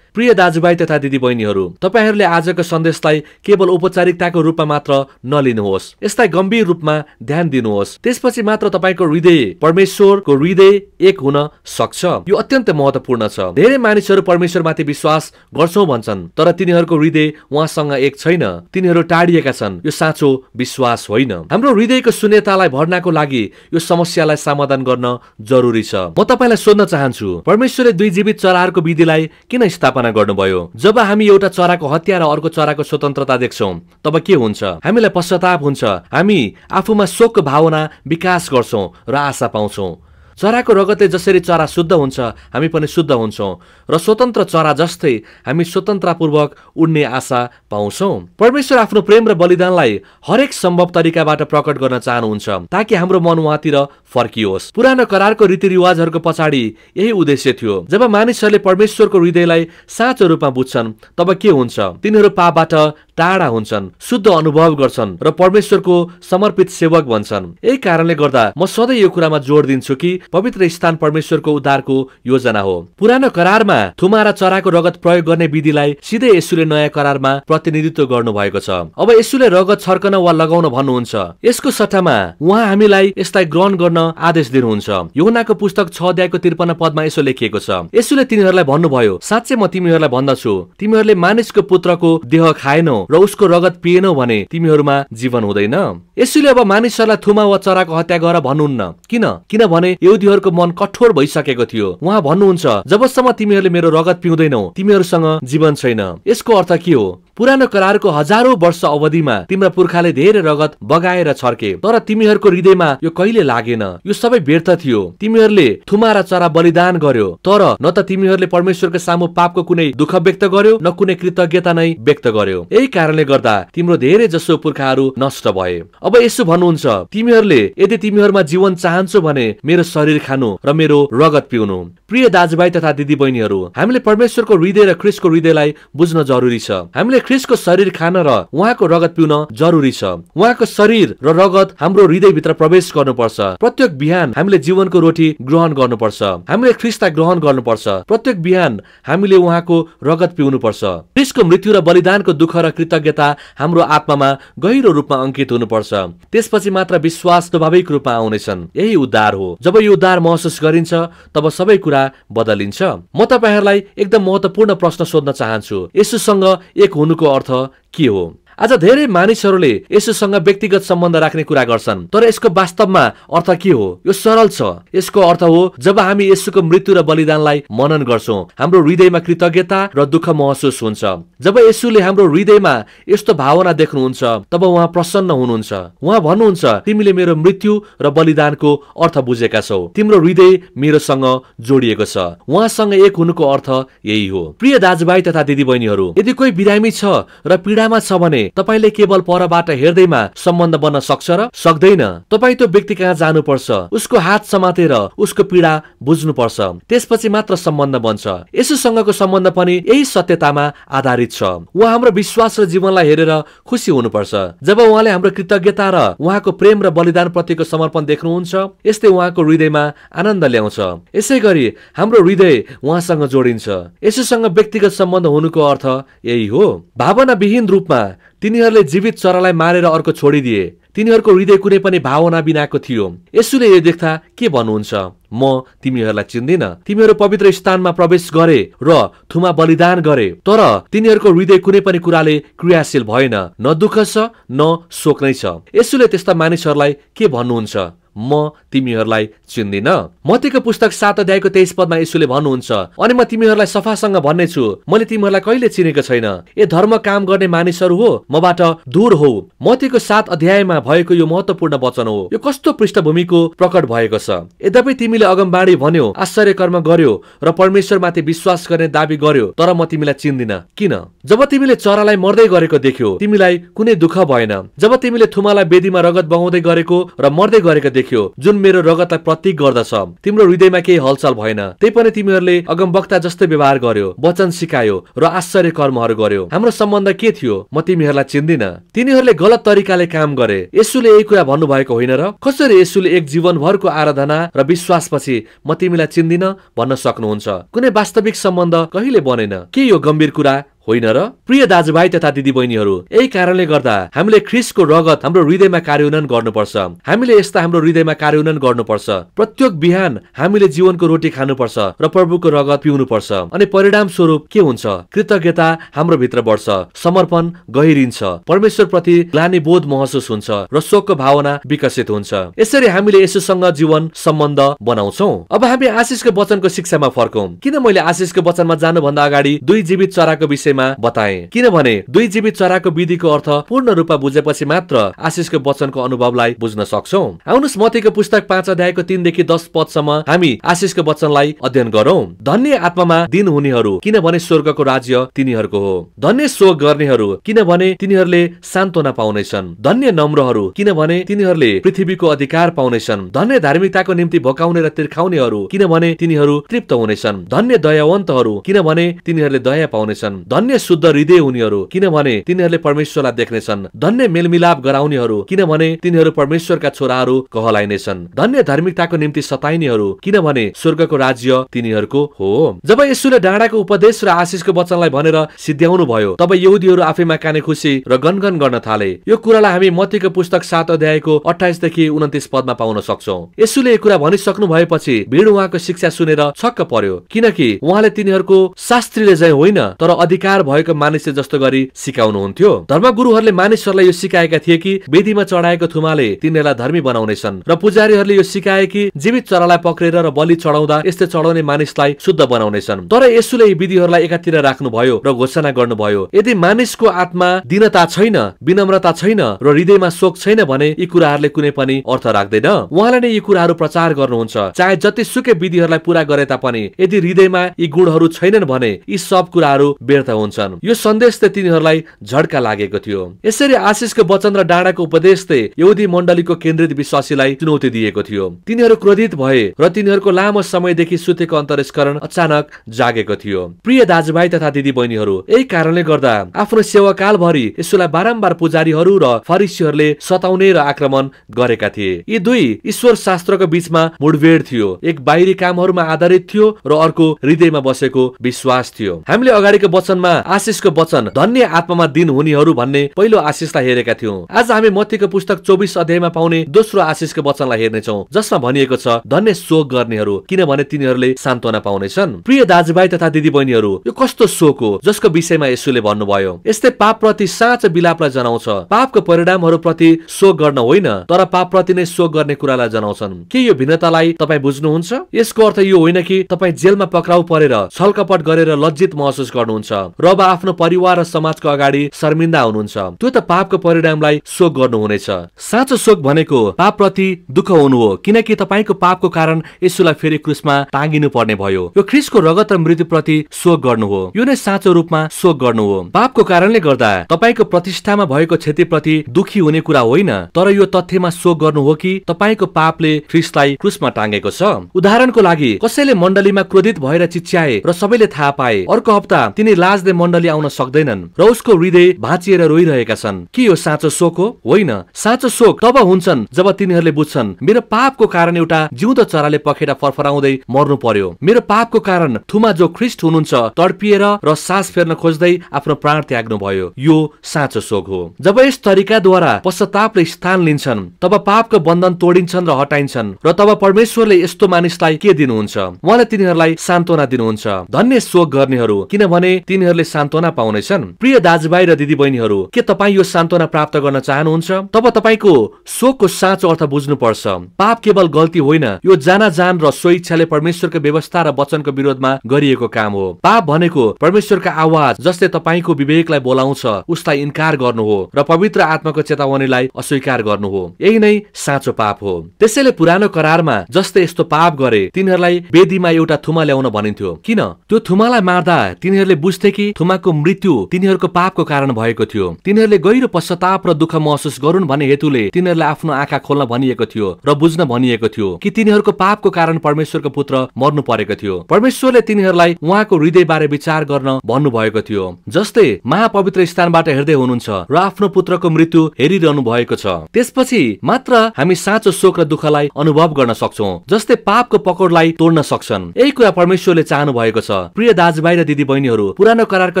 प्रिय दाजुभाइ तथा दिदीबहिनीहरू, तपाईहरूले आजको सन्देशलाई केवल औपचारिकताको रूपमा मात्र नलिनुहोस्, यसलाई गम्भीर रूपमा ध्यान दिनुहोस्। त्यसपछि मात्र तपाईको हृदय परमेश्वरको हृदय एक हुन सक्छ। यो अत्यन्त महत्त्वपूर्ण छ। धेरै मानिसहरू परमेश्वरमाथि विश्वास गर्छौं भन्छन्, तर तिनीहरूको हृदय उहाँसँग एक छैन। तिनीहरू टाढिएका छन्। यो साँचो विश्वास होइन। हाम्रो हृदयको शून्यतालाई भर्नको लागि यो समस्यालाई समाधान गर्न जरुरी छ। म तपाईलाई सोध्न चाहन्छु, परमेश्वरले 2 जीवित चराहरूको विधिलाई किन स्थापना गर्नुभयो? जब हामी एउटा चराको हत्या र अर्को चराको स्वतन्त्रता देख्छौं, तब के हुन्छ? हामीलाई पश्चाताप हुन्छ। हामी आफूमा शोकको भावना विकास गर्छौं र आशा पाउँछौं। चराको रगतले जसरी चरा शुद्ध हुन्छ, हामी पनि शुद्ध हुन्छौं र स्वतन्त्र चरा जस्तै हामी स्वतन्त्रतापूर्वक उड्ने आशा पाउँछौं। परमेश्वर आफ्नो प्रेम र बलिदानलाई हरेक सम्भव तरिकाबाट प्रकट गर्न चाहनुहुन्छ ताकि हाम्रो मन उहाँतिर फर्कियोस्। पुरानो करारको रीतिरिवाजहरूको पछाडि यही उद्देश्य थियो। जब मानिसहरूले परमेश्वरको हृदयलाई साँचो रूपमा बुझ्छन्, तब के हुन्छ? तिनीहरू पापबाट टाढा हुन्छन्, शुद्ध अनुभव गर्छन् र परमेश्वरको समर्पित सेवक बन्छन्। यही कारणले गर्दा म सधैँ यो कुरामा जोड दिन्छु कि पवित्र स्थान परमेश्वरको उद्धारको योजना हो। पुरानो करारमा थुमा र चराको रगत प्रयोग गर्ने विधिलाई सिधै येशूले नयाँ करारमा प्रतिनिधित्व गर्नुभएको छ। अब येशूले रगत छर्कन वा लगाउन भन्नुहुन्छ। यसको सट्टामा उहाँ हामीलाई यसलाई ग्रहण गर्न आदेश दिनुहुन्छ। यूहन्नाको पुस्तक 6 अध्यायको 53 पदमा यसो लेखिएको छ, येशूले तिनीहरूलाई भन्नुभयो, साँच्चै म तिमीहरूलाई भन्दछु, तिमीहरूले मानिसको पुत्रको देह खाएनौ र उसको रगत पिएनौ भने तिमीहरूमा जीवन हुँदैन। येशूले अब मानिसहरूलाई थुमा वा चराको हत्या गर भन्नुहुन्न। किनभने यहुदीहरूको मन कठोर भइसकेको थियो। उहाँ भन्नुहुन्छ, जबसम्म तिमीहरूले मेरो रगत पिउँदैनौ, तिमीहरूसँग जीवन छैन। यसको अर्थ के हो? पुरानो करारको हजारौं वर्ष अवधिमा तिम्रा पुर्खाले धेरै रगत बगाएर छर्के, तर तिमीहरूको हृदयमा यो कहिले लागेन। यो सबै व्यर्थ थियो। तिमीहरूले थुमा र चरा बलिदान गर्यो, तर न त तिमीहरूले परमेश्वरको सामु पापको कुनै दुःख व्यक्त गर्यो, न कुनै कृतज्ञता नै व्यक्त गर्यो। यही कारणले गर्दा तिम्रो धेरै जसो पुर्खाहरू नष्ट भए। अब यसो भन्नुहुन्छ, तिमीहरूले यदि तिमीहरूमा जीवन चाहन्छौ भने मेरो शरीर खानु र मेरो रगत पिउनु। प्रिय दाजुभाइ तथा दिदीबहिनीहरू, हामीले परमेश्वरको हृदय र ख्रीष्टको हृदयलाई बुझ्न जरुरी छ। हामीले ख्रीष्टको शरीर खान र उहाँको रगत पिउन जरुरी छ। उहाँको शरीर र रगत हाम्रो हृदयभित्र प्रवेश गर्नुपर्छ। प्रत्येक बिहान हामीले जीवनको रोटी ग्रहण गर्नुपर्छ। हामीले ख्रीष्टलाई ग्रहण गर्नुपर्छ। प्रत्येक बिहान हामीले उहाँको रगत पिउनुपर्छ। ख्रीष्टको मृत्यु र बलिदानको दुःख र कृतज्ञता हाम्रो आत्मामा गहिरो रूपमा अंकित हुनुपर्छ। त्यसपछि मात्र विश्वास स्वाभाविक रूपमा आउनेछन्। यही उद्धार हो। जब यो उद्धार महसुस गरिन्छ, तब सबै कुरा बदलिन्छ। म तपाईहरूलाई एकदम महत्त्वपूर्ण प्रश्न सोध्न चाहन्छु, येशूसँग एक हुनुको अर्थ के हो? आज धेरै मानिसहरूले येशूसँग व्यक्तिगत सम्बन्ध राख्ने कुरा गर्छन्, तर यसको वास्तवमा अर्थ के हो? यो सरल छ। यसको अर्थ हो, जब हामी येशूको मृत्यु र बलिदानलाई मनन गर्छौं, हाम्रो हृदयमा कृतज्ञता र दुःख महसुस हुन्छ। जब येशूले हाम्रो हृदयमा यस्तो भावना देख्नुहुन्छ, तब उहाँ प्रसन्न हुनुहुन्छ। उहाँ भन्नुहुन्छ, तिमीले मेरो मृत्यु र बलिदानको अर्थ बुझेका छौ। तिम्रो हृदय मेरोसँग जोडिएको छ। उहाँसँग एक हुनुको अर्थ यही हो। प्रिय दाजुभाइ तथा दिदीबहिनीहरू, यदि कोही बिरामी छ र पीडामा छ भने तपाईले केवल परबाट हेर्दैमा सम्बन्ध बन्न सक्छ र सक्दैन। तपाई त्यो व्यक्ति कहाँ जानुपर्छ, उसको हात समातेर उसको पीडा बुझ्नुपर्छ। त्यसपछि मात्र सम्बन्ध बन्छ। येशूसँगको सम्बन्ध पनि यही सत्यतामा आधारित छ। उहाँ हाम्रो विश्वास र जीवनलाई हेरेर खुसी हुनुपर्छ। जब उहाँले हाम्रो कृतज्ञता र उहाँको प्रेम र बलिदान प्रतिको समर्पण देख्नुहुन्छ, यसले उहाँको हृदयमा आनन्द ल्याउँछ। यसैगरी हाम्रो हृदय उहाँसँग जोडिन्छ। येशूसँग व्यक्तिगत सम्बन्ध हुनुको अर्थ यही हो। भावनाविहीन रूपमा तिनीहरूले जीवित चरालाई मारेर अर्को छोडिदिए। तिनीहरूको हृदय कुनै पनि भावना बिनाको थियो। येशूले यो देख्दा के भन्नुहुन्छ? म तिमीहरूलाई चिन्दिन। तिमीहरू पवित्र स्थानमा प्रवेश गरे र थुमा बलिदान गरे, तर तिनीहरूको हृदय कुनै पनि कुराले क्रियाशील भएन। न दुःख छ, न शोक नै छ। येशूले त्यस्ता मानिसहरूलाई के भन्नुहुन्छ? म तिमीहरूलाई चिन्दिन। मत्तीको पुस्तक 7 अध्यायको 23 पदमा येशूले भन्नुहुन्छ, अनि म तिमीहरूलाई सफासँग भन्ने छु, मैले तिमीहरूलाई कहिले चिनेको छैन। ए धर्म काम गर्ने मानिसहरू हो, मबाट दूर हो। मत्तीको 7 अध्यायमा भएको यो महत्त्वपूर्ण वचन हो। यो कस्तो पृष्ठभूमिको प्रकट भएको छ। यद्यपि तिमीले अगमबाडी भन्यो, आश्चर्य कर्म गर्यो र परमेश्वरमाथि विश्वास गर्ने दाबी गर्यो, तर म तिमीलाई चिन्दिन। किन? जब तिमीले चरालाई मर्दै गरेको देख्यो, तिमीलाई कुनै दुःख भएन। जब तिमीले थुमालाई वेदीमा रगत बगाउँदै गरेको र मर्दै गरेको देख्यो, जुन मेरो रगतलाई प्रतीक गर्दछ, तिम्रो हृदयमा केही हलचल भएन। त्यही पनि तिमीहरूले अगमवक्ता जस्तै व्यवहार गर्यो, वचन सिकायो र आश्चर्य कर्महरू गर्यो। हाम्रो सम्बन्ध के थियो? म तिमीहरूलाई चिन्दिन। तिनीहरूले गलत तरिकाले काम गरे। येशूले यही कुरा भन्नुभएको होइन र? कसरी येशूले एक जीवनभरको आराधना र विश्वासपछि म तिमीलाई चिन्दिन भन्न सक्नुहुन्छ? कुनै वास्तविक सम्बन्ध कहिले बनेन। के यो गम्भीर कुरा होइन र? प्रिय दाजुभाइ तथा दिदीबहिनीहरू, यही कारणले गर्दा हामीले ख्रीष्टको रगत हाम्रो हृदयमा कार्यान्वयन गर्नुपर्छ। हामीले यस्ता हाम्रो हृदयमा कार्यान्वयन गर्नुपर्छ। प्रत्येक बिहान हामीले जीवनको रोटी खानुपर्छ र प्रभुको रगत पिउनुपर्छ। अनि परिणाम स्वरूप के हुन्छ? कृतज्ञता हाम्रो भित्र बढ्छ, समर्पण गहिरिन्छ, परमेश्वर प्रति ग्लानि बोध महसुस हुन्छ र शोकको भावना विकसित हुन्छ। यसरी हामीले येशूसँग जीवन सम्बन्ध बनाउँछौँ। अब हामी आशिषको वचनको शिक्षामा फर्कौं। किन मैले आशिषको वचनमा जानुभन्दा अगाडि 2 जीवित चराको विषयमा बताए? किनभने 2 जीवित चराको विधिको अर्थ पूर्ण रूपमा बुझेपछि मात्र आशिषको वचनको अनुभवलाई बुझ्न सक्छौं। आउनुस् मत्तीको पुस्तक 5 अध्यायको 3 देखि 10 पदसम्म हामी आशिषको वचनलाई अध्ययन गरौं। धन्य आत्मामा दिन हुनेहरू, किनभने स्वर्गको राज्य तिनीहरूको हो। धन्य शोक गर्नेहरू, किनभने तिनीहरूले सान्त्वना पाउनेछन्। धन्य नम्रहरू, किनभने तिनीहरूले पृथ्वीको अधिकार पाउनेछन्। धन्य धार्मिकताको निम्ति भोकाउने र तिर्खाउनेहरू, किनभने तिनीहरू तृप्त हुनेछन्। धन्य दयावन्तहरू, किनभने तिनीहरूले दया पाउनेछन्। धन्य शुद्ध हृदय हुनेहरू, किनभने तिनीहरूले परमेश्वरलाई देख्नेछन्। धन्य मेलमिलाप गराउनेहरू, किनभने तिनीहरू परमेश्वरका छोराहरू कहलाइनेछन्। धन्य धार्मिकताको निम्ति सताइनेहरू, किनभने स्वर्गको राज्य तिनीहरूको हो। जब येशूले डाँडाको उपदेश र आशिषको वचनलाई भनेर सिद्ध्याउनु भयो, तब यहुदीहरू आफैमा काने खुसी र गनगन गर्न थाले। यो कुरालाई हामी मत्तीको पुस्तक 7 अध्यायको 28 देखि 29 पदमा पाउन सक्छौं। येशूले यो कुरा भनिसक्नु भएपछि भीड उहाँको शिक्षा सुनेर छक्क पर्यो, किनकि उहाँले तिनीहरूको शास्त्रीले चाहिँ होइन, तर अधिकार भएको मानिसले जस्तो गरी सिकाउनुहुन्थ्यो। धर्मगुरुहरूले मानिसहरूलाई यो सिकाएका थिए कि वेदीमा चढाएको थुमाले तिनीहरूलाई धर्मी बनाउनेछन्, र पुजारीहरूले यो सिकाए कि जीवित चरालाई पक्रेर र बलि चढाउँदा यस्तै चढाउने मानिसलाई शुद्ध बनाउनेछन्। तर येशूले यी विधिहरूलाई एकातिर राख्नुभयो र घोषणा गर्नुभयो, यदि मानिसको आत्मा दीनता छैन, विनम्रता छैन र हृदयमा शोक छैन भने यी कुराहरूले कुनै पनि अर्थ राख्दैन। उहाँले नै यी कुराहरू प्रचार गर्नुहुन्छ। चाहे जतिसुकै विधिहरूलाई पूरा गरे तापनि यदि हृदयमा यी गुणहरू छैनन् भने यी सब कुराहरू व्यर्थ हुन्छन्। यो सन्देशले तिनीहरूलाई झड्का लागेको थियो। यसरी आशिषको वचन र डाँडाको उपदेशले यहुदी मण्डलीको केन्द्रित विश्वासीलाई चुनौती दिएको थियो। तिनीहरू क्रोधित भए र तिनीहरूको लामो समयदेखि सुतेको अन्तरस्करण अचानक जागेको थियो। प्रिय दाजुभाइ तथा दिदीबहिनीहरू, यही कारणले गर्दा आफ्नो सेवाकालभरि यसुलाई बारम्बार पुजारीहरू र फरिसीहरूले सताउने र आक्रमण गरेका थिए। यी दुई ईश्वर शास्त्रको बीचमा मुठभेड थियो। एक बाहिरी कामहरूमा आधारित थियो र अर्को हृदयमा बसेको विश्वास थियो। हामीले अगाडिको वचनमा आशिषको वचन धन्य आत्मामा दिन हुनेहरू भन्ने पहिलो आशिषलाई हेरेका थियौं। आज हामी मत्तीको पुस्तक 24 अध्यायमा पाउने दोस्रो आशिषको वचनलाई हेर्नेछौं, जसमा भनिएको छ धन्य शोक गर्नेहरू, किनभने तिनीहरूले सान्त्वना पाउनेछन्। प्रिय दाजुभाइ तथा दिदीबहिनीहरू, यो कस्तो शोक हो जसको विषयमा येशूले भन्नुभयो। यस्तै पापप्रति साँचो विलापलाई जनाउँछ। पापको परिणामहरू प्रति शोक गर्न होइन, तर पापप्रति नै शोक गर्ने कुरालाई जनाउँछन्। के यो भिन्नतालाई तपाईँ बुझ्नुहुन्छ? यसको अर्थ यो होइन कि तपाईँ जेलमा पक्राउ परेर छलकपट गरेर लज्जित महसुस गर्नुहुन्छ र अब आफ्नो परिवार र समाजको अगाडि शर्मिन्दा हुनुहुन्छ। त्यो त पापको परिणामलाई शोक गर्नुहुनेछ। साँचो शोक भनेको पापप्रति दुःख हुनु हो, किनकि तपाईँको पापको कारण येशूलाई फेरि क्रुसमा टाँगिनु पर्ने भयो। यो ख्रीष्टको रगत र मृत्युप्रति शोक गर्नु हो। यो नै साँचो रूपमा शोक गर्नु हो। पापको कारणले गर्दा तपाईँको प्रतिष्ठामा भएको क्षतिप्रति दुखी हुने कुरा होइन, तर यो तथ्यमा शोक गर्नु हो कि तपाईँको पापले ख्रीष्टलाई क्रुसमा टाँगेको छ। उदाहरणको लागि, कसैले मण्डलीमा क्रोधित भएर चिच्याए र सबैले थाहा पाए। अर्को हप्ता तिनी लाजले मण्डली आउन सक्दैनन् र उसको हृदय भाँचिएर रोइरहेका छन्। के यो साँचो शोक हो? होइन। साँचो शोक तब हुन्छन् जब तिनीहरूले बुझ्छन् मेरो पापको कारण एउटा जिउँदो चराले पखेटा फरफराउँदै मर्नु पर्यो। मेरो पापको कारण थुमा जो ख्रीष्ट हुनुहुन्छ तडपिएर र सास फेर्न खोज्दै आफ्नो प्राण त्याग्नु भयो। यो साँचो शोक हो। जब यस तरिकाद्वारा पश्चातापले स्थान लिन्छन्, तब पापको बन्धन तोडिन्छन् र हटाइन्छन्, र तब परमेश्वरले यस्तो मानिसलाई के दिनुहुन्छ? उहाँले तिनीहरूलाई सान्त्वना दिनुहुन्छ। धन्य शोक गर्नेहरू, किनभने तिनीहरू तिनीहरूले सान्त्वना पाउनेछन्। प्रिय दाजुभाइ र दिदीबहिनीहरू, के तपाईँ यो सान्त्वना प्राप्त गर्न चाहनुहुन्छ? तब तपाईको शोकको साँचो अर्थ बुझ्नुपर्छ। पाप केवल गल्ती होइन, यो जानाजान र स्वइच्छाले परमेश्वरको व्यवस्था र वचनको विरोधमा गरिएको काम हो। पाप भनेको परमेश्वरका आवाज जसले तपाईको विवेकलाई बोलाउँछ उसलाई इन्कार गर्नु हो र पवित्र आत्माको चेतावनीलाई अस्वीकार गर्नु हो। यही नै साँचो पाप हो। त्यसैले पुरानो करारमा जसले यस्तो पाप गरे तिनीहरूलाई वेदीमा एउटा थुमा ल्याउन भनिन्थ्यो। किन? त्यो थुमालाई मार्दा तिनीहरूले बुझ्थे कि थुमाको मृत्यु तिनीहरूको पापको कारण भएको थियो। तिनीहरूले गहिरो पश्चाताप र दुःख महसुस गरून् भन्ने हेतुले तिनीहरूलाई आफ्नो आँखा खोल्न भनिएको थियो र बुझ्न भनिएको थियो कि तिनीहरूको पापको कारण परमेश्वरको पुत्र मर्नु परेको थियो। परमेश्वरले तिनीहरूलाई उहाँको हृदयबारे विचार गर्न भन्नुभएको थियो, जसले महापवित्र स्थानबाट हेर्दै हुनुहुन्छ र आफ्नो पुत्रको मृत्यु हेरिरहनु भएको छ। त्यसपछि मात्र हामी साँचो शोक र दुःखलाई अनुभव गर्न सक्छौं, जसले पापको पकडलाई तोड्न सक्छन्। यही कुरा परमेश्वरले चाहनु भएको छ। प्रिय दाजुभाइ र दिदीबहिनीहरू, पुरानो करारका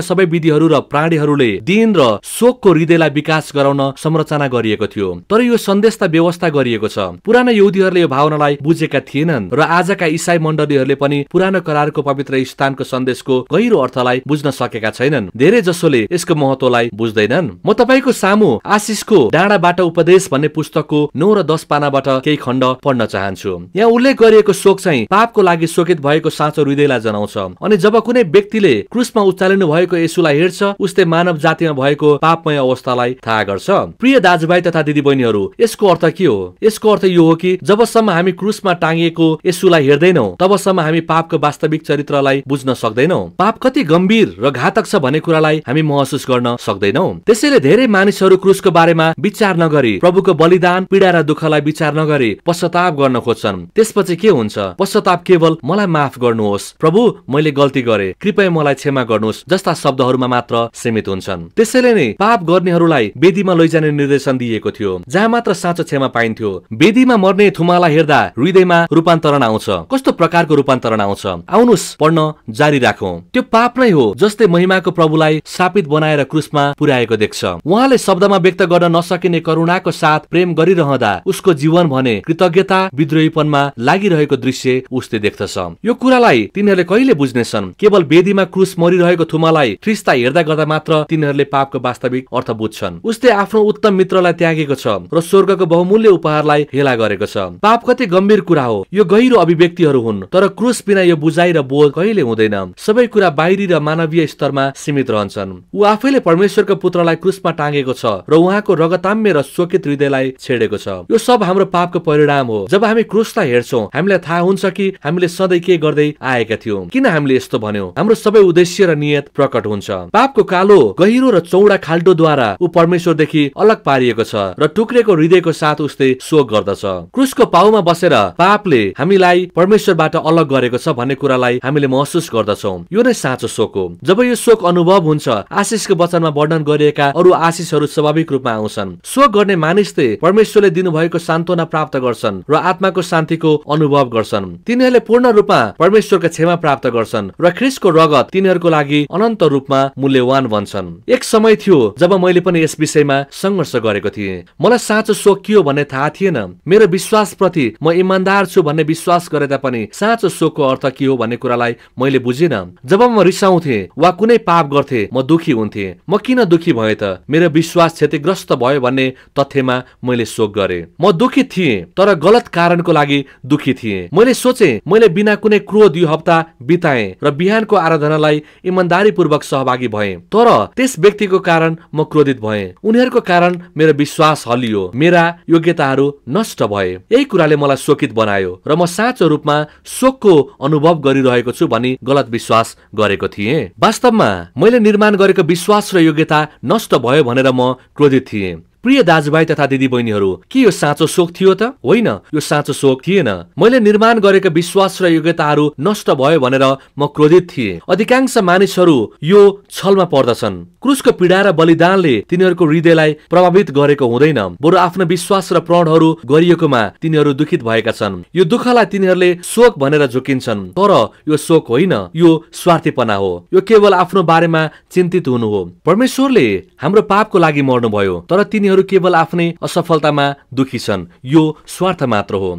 सबै विधिहरू र प्राणीहरूले दिन र शोकको हृदयलाई विकास गराउन संरचना गरिएको थियो, तर यो सन्देशता व्यवस्था गरिएको छ। पुराना यहुदीहरूले यो भावनालाई बुझेका थिएनन् र आजका ईसाई मण्डलीहरूले पनि पुरानो करारको पवित्र स्थानको सन्देशको गहिरो अर्थलाई बुझ्न सकेका छैनन्। धेरै जसोले यसको महत्वलाई बुझ्दैनन्। म तपाईको सामु आशिषको डाँडाबाट उपदेश भन्ने पुस्तकको 9 र 10 पानाबाट केही खण्ड पढ्न चाहन्छु। यहाँ उल्लेख गरिएको शोक चाहिँ पापको लागि शोकित भएको साँचो हृदयलाई जनाउँछ। अनि जब कुनै व्यक्तिले क्रुसमा उचालिनु भएको येशूलाई हेर्छ, उसले मानव जातिमा भएको पापमय अवस्थालाई थाहा गर्छ। प्रिय दाजुभाइ तथा दिदीबहिनीहरू, यसको अर्थ के हो? यसको अर्थ यो हो कि जबसम्म हामी क्रुसमा टाँगिएको येशूलाई हेर्दैनौं तबसम्म हामी पापको वास्तविक चरित्रलाई बुझ्न सक्दैनौं। पाप कति गम्भीर र घातक छ भन्ने कुरालाई हामी महसुस गर्न सक्दैनौं। त्यसैले धेरै मानिसहरू क्रुसको बारेमा विचार नगरी, प्रभुको बलिदान, पीडा र दुःखलाई विचार नगरी पश्चाताप गर्न खोज्छन्। त्यसपछि के हुन्छ? पश्चाताप केवल मलाई माफ गर्नुहोस् प्रभु, मैले गल्ती गरे, कृपया मलाई क्षमा गर्नुहोस् जस्ता शब्दहरूमा मात्र सीमित हुन्छन्। त्यसैले नै पाप गर्नेहरूलाई वेदीमा लैजाने निर्देशन दिएको थियो, जहाँ मात्र साँचो क्षमा पाइन्थ्यो। वेदीमा मर्ने थुमालाई हेर्दा हृदयमा रूपान्तरण आउँछ। कस्तो प्रकारको रूपान्तरण आउँछ? आउनुस् पढ्न जारी राखौं। त्यो पाप नै हो जसले महिमाको प्रभुलाई शापित बनाएर क्रुसमा पुर्याएको देख्छ। उहाँले शब्दमा व्यक्त गर्न नसकिने करुणाको साथ प्रेम गरिरहँदा उसको जीवन भने कृतज्ञता विद्रोहीपनमा लागिरहेको दृश्य उसले देख्दछ। यो कुरालाई तिनीहरूले कहिले बुझ्नेछन्? केवल वेदीमा क्रुस मरिरहेको थुमालाई ख्रिस्ता हेर्दा गर्दा मात्र तिनीहरूले पापको वास्तविक अर्थ बुझ्छन्। उसले आफ्नो उत्तम मित्रलाई त्यागेको छ र स्वर्गको बहुमूल्य उपहारलाई हेला गरेको छ। पाप कति गम्भीर कुरा हो। यो गहिरो अभिव्यक्तिहरू हुन्, तर क्रुस बिना यो बुझाइ र बोध कहिले हुँदैन। सबै कुरा बाहिरी र मानवीय स्तरमा सीमित रहन्छन्। ऊ आफैले परमेश्वरको पुत्रलाई क्रुसमा टाँगेको छ र उहाँको रगताम्य र शोकित हृदयलाई छेडेको छ। यो सब हाम्रो पापको परिणाम हो। जब हामी क्रुसलाई हेर्छौं हामीलाई थाहा हुन्छ कि हामीले सधैँ के गर्दै आएका थियौं, किन हामीले यस्तो भन्यौं। हाम्रो सबै उद्देश्य र नियत प्रकट हुन्छ। पापको कालो गहिरो र चौडा खाल्टोद्वारा ऊ परमेश्वरदेखि अलग पारिएको छ र टुक्रेको हृदयको साथ उसले शोक गर्दछ। क्रुसको पाउमा बसेर पापले हामीलाई परमेश्वरबाट अलग गरेको छ भन्ने कुरालाई हामीले महसुस गर्दछौं। यो नै साँचो शोक हो। जब यो शोक अनुभव हुन्छ, आशिषको वचनमा वर्णन गरिएका अरू आशिषहरू स्वाभाविक रूपमा आउँछन्। शोक गर्ने मानिसले परमेश्वरले दिनुभएको सान्त्वना प्राप्त गर्छन् र आत्माको शान्तिको अनुभव गर्छन्। तिनीहरूले पूर्ण रूपमा परमेश्वरको क्षमा प्राप्त गर्छन् र ख्रिस्टको रगत तिनीहरूको लागि अनन्त रूपमा मूल्यवान बन्छन्। एक समय थियो जब मैले पनि यस विषयमा संघर्ष गरेको थिएँ। मलाई साँचो शोक के हो भन्ने थाहा थिएन। मेरो विश्वास प्रति म इमान्दार छु भन्ने विश्वास गरे तापनि साँचो शोकको अर्थ के हो भन्ने कुरालाई मैले बुझिन। जब म रिसाउँथे वा कुनै पाप गर्थे म दुखी हुन्थे। म किन दुखी भए त? मेरो विश्वास क्षतिग्रस्त भयो भन्ने तथ्यमा मैले शोक गरे। म दुखी थिएँ तर गलत कारणको लागि दुखी थिएँ। मैले सोचे मैले बिना कुनै क्रोध यो हप्ता बिताएँ र बिहानको आराधनालाई इमानदारीपूर्वक सहभागी भएँ, तर त्यस व्यक्तिको कारण म क्रोधित भएँ। उनीहरूको कारण मेरो विश्वास हल्लियो, मेरा योग्यताहरू नष्ट भए। यही कुराले मलाई शोकित बनायो र म साँचो रूपमा शोकको अनुभव गरिरहेको छु भनी गलत विश्वास गरेको थिएँ। वास्तवमा मैले निर्माण गरेको विश्वास र योग्यता नष्ट भयो भनेर म क्रोधित थिएँ। प्रिय दाजुभाइ तथा दिदीबहिनीहरू, के यो साँचो शोक थियो त? होइन, यो साँचो शोक थिएन। मैले निर्माण गरेको विश्वास र योग्यताहरू नष्ट भयो भनेर म क्रोधित थिएँ। अधिकांश मानिसहरू यो छलमा पर्दछन्। क्रुसको पीडा र बलिदानले तिनीहरूको हृदयलाई प्रभावित गरेको हुँदैन, बरु आफ्नो विश्वास र प्रणहरू गरिएकोमा तिनीहरू दुखित भएका छन्। यो दुःखलाई तिनीहरूले शोक भनेर झुकिन्छन्, तर यो शोक होइन, यो स्वार्थीपना हो। यो केवल आफ्नो बारेमा चिन्तित हुनु हो। परमेश्वरले हाम्रो पापको लागि मर्नुभयो, तर तिनीहरू केवल आफ्नै असफलतामा दुखी छन्। यो स्वार्थ मात्र हो।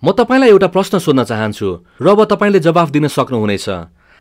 म तपाईलाई एउटा प्रश्न सोध्न चाहन्छु र अब तपाईले जवाफ दिन सक्नुहुनेछ।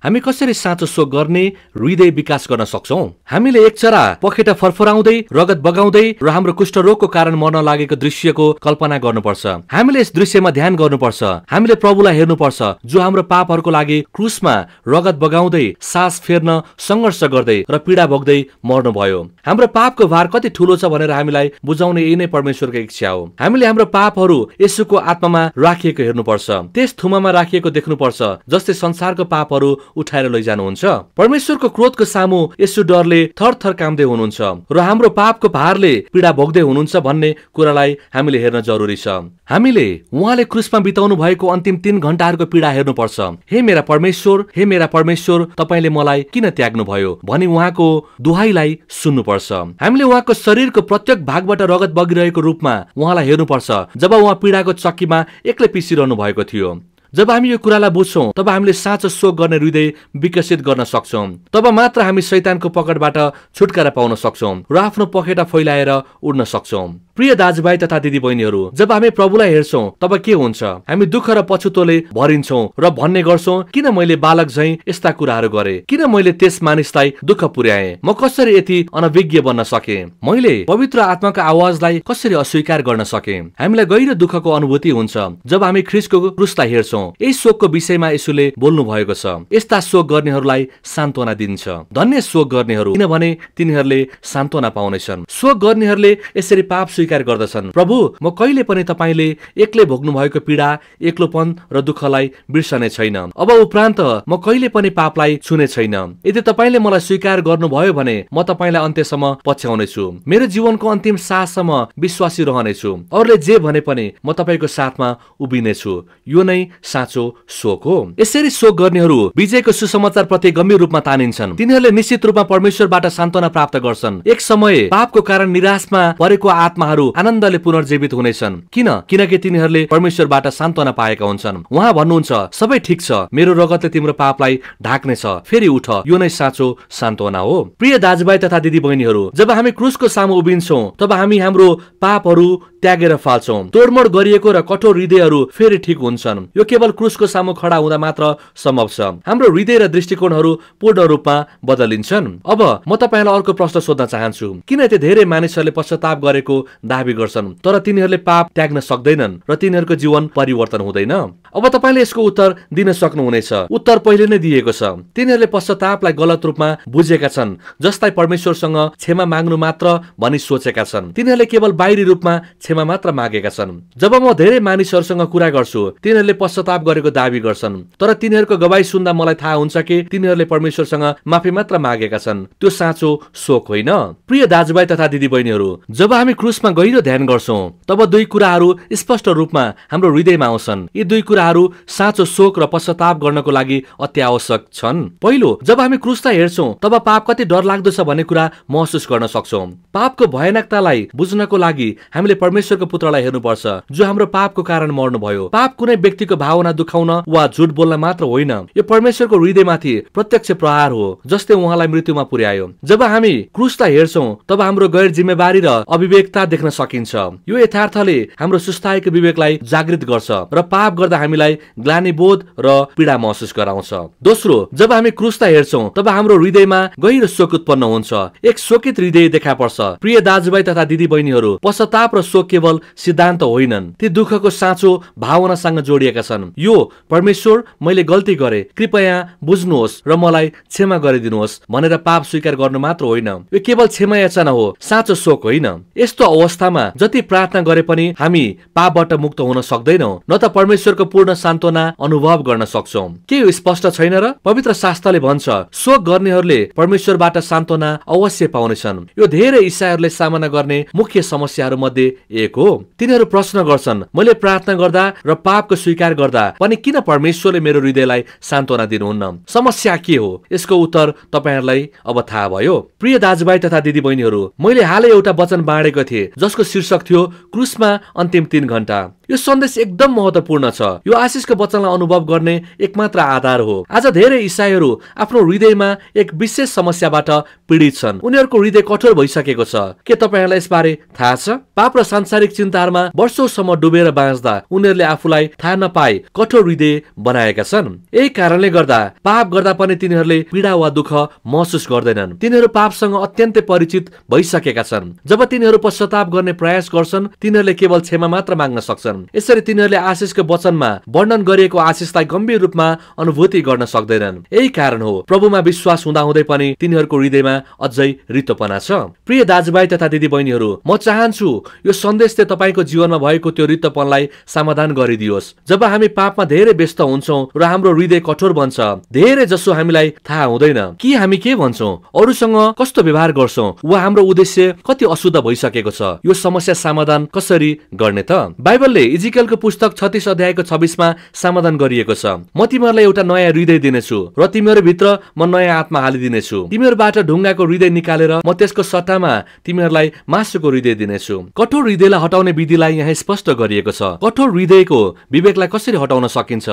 हामी कसरी साँचो शोक गर्ने हृदय विकास गर्न सक्छौं? हामीले एक चरा पखेटा फरफराउँदै रगत बगाउँदै र हाम्रो कुष्ठरोगको कारण मर्न लागेको दृश्यको कल्पना गर्नुपर्छ। हामीले यस दृश्यमा ध्यान गर्नुपर्छ। हामीले प्रभुलाई हेर्नुपर्छ जो हाम्रो पापहरूको लागि क्रुसमा रगत बगाउँदै सास फेर्न संघर्ष गर्दै र पीडा भोग्दै मर्नुभयो। हाम्रो पापको भार कति ठूलो छ भनेर हामीलाई बुझाउने यही नै परमेश्वरको इच्छा हो। हामीले हाम्रो पापहरू येशूको आत्मामा राखिएको हेर्नुपर्छ, त्यस थुमामा राखिएको देख्नुपर्छ जस्तै संसारको पापहरू उठाएर लैजानुहुन्छ। परमेश्वरको क्रोधको सामु येशू डरले थरथर काम्दै हुनुहुन्छ र हाम्रो पापको भारले पीडा भोग्दै हुनुहुन्छ भन्ने कुरालाई हामीले हेर्न जरुरी छ। हामीले उहाँले क्रुसमा बिताउनु भएको अन्तिम 3 घण्टाहरूको पीडा हेर्नुपर्छ। हे मेरा परमेश्वर तपाईले मलाई किन त्याग्नु भयो भनी उहाँको दुहाईलाई सुन्नुपर्छ। हामीले उहाँको शरीरको प्रत्येक भागबाट रगत बगिरहेको रूपमा उहाँलाई हेर्नुपर्छ जब उहाँ पीडाको चक्कीमा एक्लै पिसिरहनु भएको थियो। जब हामी यो कुरालाई बुझ्छौं तब हामीले साँचो शोक गर्ने हृदय विकसित गर्न सक्छौं। तब मात्र हामी शैतानको पकडबाट छुटकारा पाउन सक्छौं र आफ्नो पखेटा फैलाएर उड्न सक्छौं। प्रिय दाजुभाइ तथा दिदी बहिनीहरू, जब हामी प्रभुलाई हेर्छौं तब के हुन्छ? हामी दुःख र पछुतोले भरिन्छौं र भन्ने गर्छौं किन मैले बालक झैं यस्ता कुराहरू गरे, किन मैले त्यस मानिसलाई दुःख पुर्याएँ, म कसरी यति अनभिज्ञ बन्न सके, मैले पवित्र आत्माको आवाजलाई कसरी अस्वीकार गर्न सके। हामीलाई गहिरो दुःखको अनुभूति हुन्छ जब हामी ख्रीष्टको क्रुसलाई हेर्छौं। यही शोकको विषयमा यसुले बोल्नु भएको छ। यस्ता शोक गर्नेहरूलाई सान्त्वना दिन्छ। धन्य शोक गर्नेहरू, किनभने तिनीहरूले सान्त्वना पाउनेछन्। शोक गर्नेहरूले यसरी पाप स्वीकार गर्दछन्, प्रभु म कहिले पनि तपाईले एक्लै भोग्नु भएको पीडा, एक्लोपन र दुःखलाई बिर्सने छैन। अब उपरान्त म कहिले पनि पापलाई छुने छैन। यदि तपाईले मलाई स्वीकार गर्नुभयो भने म तपाईलाई अन्त्यसम्म पछ्याउने छु। मेरो जीवनको अन्तिम साहससम्म विश्वासी रहनेछु। अरूले जे भने पनि म तपाईको साथमा उभिनेछु। यो नै साँचो शोक हो। यसरी शोक गर्नेहरू विजयको सुसमाचार प्रति गम्भीर रूपमा तानिन्छन्। तिनीहरूले निश्चित रूपमा परमेश्वरबाट सान्त्वना प्राप्त गर्छन्। एक समय पापको कारण निराशमा परेको आत्माहरू आनन्दले पुनर्जीवित हुनेछन्। किनकि तिनीहरूले परमेश्वरबाट सान्त्वना पाएका हुन्छन्। उहाँ भन्नुहुन्छ सबै ठिक छ, मेरो रगतले तिम्रो पापलाई ढाक्नेछ, फेरि उठ। यो नै साँचो सान्त्वना हो। प्रिय दाजुभाइ तथा दिदी बहिनीहरू, जब हामी क्रुसको सामु उभिन्छौं तब हामी हाम्रो पापहरू त्यागेर फाल्छौं। तोडमोड गरिएको र कठोर हृदयहरू फेरि ठिक हुन्छन्। यो केवल क्रुसको सामु खडा हुँदा मात्र सम्भव छ। हाम्रो हृदय र दृष्टिकोणहरू पूर्ण रूपमा बदलिन्छन्। अब म तपाईलाई अर्को प्रश्न सोध्न चाहन्छु, किन यति धेरै मानिसहरूले पश्चाताप गरेको दाबी गर्छन् तर तिनीहरूले पाप त्याग्न सक्दैनन् र तिनीहरूको जीवन परिवर्तन हुँदैन? अब तपाईले यसको उत्तर दिन सक्नुहुनेछ। उत्तर पहिले नै दिएको छ। तिनीहरूले पश्चातापलाई गलत रूपमा बुझेका छन्, जसलाई परमेश्वरसँग क्षमा माग्नु मात्र भनी सोचेका छन्। तिनीहरूले केवल बाहिरी रूपमा क्षमा मात्र मागेका छन्। जब म धेरै मानिसहरूसँग कुरा गर्छु, तिनीहरूले पश्चाताप गरेको दाबी गर्छन्, तर तिनीहरूको गवाई सुन्दा मलाई थाहा हुन्छ कि तिनीहरूले परमेश्वरसँग माफी मात्र मागेका छन्। त्यो साँचो शोक होइन। प्रिय दाजुभाइ तथा दिदी बहिनीहरू, जब हामी क्रुसमा गहिरो ध्यान गर्छौं तब दुई कुराहरू स्पष्ट रूपमा हाम्रो हृदयमा आउँछन्। यी दुई कुराहरू साँचो शोक र पश्चाताप गर्नको लागि अति आवश्यक छन्। पहिलो, जब हामी क्रुसलाई हेर्छौं तब पाप कति डरलाग्दो छ भन्ने कुरा महसुस गर्न सक्छौं। पापको भयानकतालाई बुझ्नको लागि हामीले परमेश्वरको पुत्रलाई हेर्नुपर्छ जो हाम्रो पापको कारण मर्नुभयो। पाप कुनै व्यक्तिको भावना दुखाउन वा झुट बोल्न मात्र होइन, यो परमेश्वरको हृदयमाथि प्रत्यक्ष प्रहार हो जसले उहाँलाई मृत्युमा पुर्यायो। जब हामी क्रुसलाई हेर्छौं तब हाम्रो गैर जिम्मेवारी र अविवेकता देख्न सकिन्छ। यो यथार्थले हाम्रो सुस्ताएको विवेकलाई जागृत गर्छ र पाप गर्दा हामीलाई ग्लानिबोध र पीडा महसुस गराउँछ। दोस्रो, जब हामी क्रुसलाई हेर्छौं तब हाम्रो हृदयमा गहिरो शोक उत्पन्न हुन्छ। एक शोकित हृदय देखा पर्छ। प्रिय दाजुभाइ तथा दिदी बहिनीहरू, पश्चाताप र शोक केवल सिद्धान्त होइनन्, ती दुःखको साँचो भावनासँग जोडिएका छन्। यो परमेश्वर मैले गल्ती गरे, कृपया बुझ्नुहोस् र मलाई क्षमा गरिदिनुहोस् भनेर पाप स्वीकार गर्नु मात्र होइन। यो केवल क्षमा याचना हो, साँचो शोक होइन। यस्तो अवस्थामा जति प्रार्थना गरे पनि हामी पापबाट मुक्त हुन सक्दैनौं, न त परमेश्वरको पूर्ण सान्त्वना अनुभव गर्न सक्छौं। के यो स्पष्ट छैन र? पवित्र शास्त्रले भन्छ शोक गर्नेहरूले परमेश्वरबाट सान्त्वना अवश्य पाउनेछन्। यो धेरै ईसाईहरूले सामना गर्ने मुख्य समस्याहरू मध्ये एक हो। तिनीहरू प्रश्न गर्छन्, मैले प्रार्थना गर्दा र पापको स्वीकार गर्दा पनि किन परमेश्वरले मेरो हृदयलाई सान्त्वना दिनुहुन्न? समस्या के हो? यसको उत्तर तपाईहरुलाई अब थाहा भयो। प्रिय दाजुभाइ तथा दिदी बहिनीहरू, मैले हालै एउटा वचन बाँडेको थिएँ जसको शीर्षक थियो क्रुसमा अन्तिम 3 घण्टा। यो यो सन्देश एकदम महत्त्वपूर्ण छ। यो आशिषको वचनलाई अनुभव गर्ने एकमात्र आधार हो। आज धेरै ईसाईहरू आफ्नो हृदयमा एक विशेष समस्याबाट पीडित छन्। उनीहरूको हृदय कठोर भइसकेको छ। के तपाईहरुलाई यसबारे थाहा छ? पाप र सांसारिक चिन्ताहरूमा वर्षौंसम्म डुबेर बाँच्दा उनीहरूले आफूलाई थाहा नपाई कठोर हृदय बनाएका छन्। यही कारणले गर्दा पाप गर्दा पनि तिनीहरूले पीडा वा दुःख महसुस गर्दैनन्। तिनीहरू पापसँग अत्यन्तै परिचित भइसकेका छन्। जब तिनीहरू पश्चाताप गर्ने प्रयास गर्छन्, तिनीहरूले केवल क्षमा मात्र माग्न सक्छन्। यसरी तिनीहरूले आशिषको वचनमा वर्णन गरिएको आशिषलाई गम्भीर रूपमा अनुभूति गर्न सक्दैनन्। यही कारण हो प्रभुमा विश्वास हुँदाहुँदै पनि तिनीहरूको हृदयमा अझै रित्तोपना छ। प्रिय दाजुभाइ तथा दिदीबहिनीहरू, म चाहन्छु यो सन्देशले तपाईको जीवनमा भएको त्यो रित्तोपनलाई समाधान गरिदियोस्। जब हामी पापमा धेरै व्यस्त हुन्छौं र हाम्रो हृदय कठोर बन्छ, धेरै जसो हामीलाई थाहा हुँदैन कि हामी के भन्छौं, अरूसँग कस्तो व्यवहार गर्छौं वा हाम्रो उद्देश्य कति अशुद्ध भइसकेको छ। यो समस्या समाधान कसरी गर्ने त? बाइबलले इजिकेलको पुस्तक 36 अध्यायको 26 मा समाधान गरिएको छ। म तिमीहरूलाई एउटा नयाँ हृदय दिनेछु र तिमीहरू भित्र म नयाँ आत्मा हालिदिनेछु। तिमीहरूबाट ढुङ्गाको हृदय निकालेर म त्यसको सट्टामा तिमीहरूलाई मासुको हृदय दिनेछु। कठोर हृदयलाई हटाउने विधिलाई यहाँ स्पष्ट गरिएको छ। कठोर हृदयको विवेकलाई कसरी हटाउन सकिन्छ?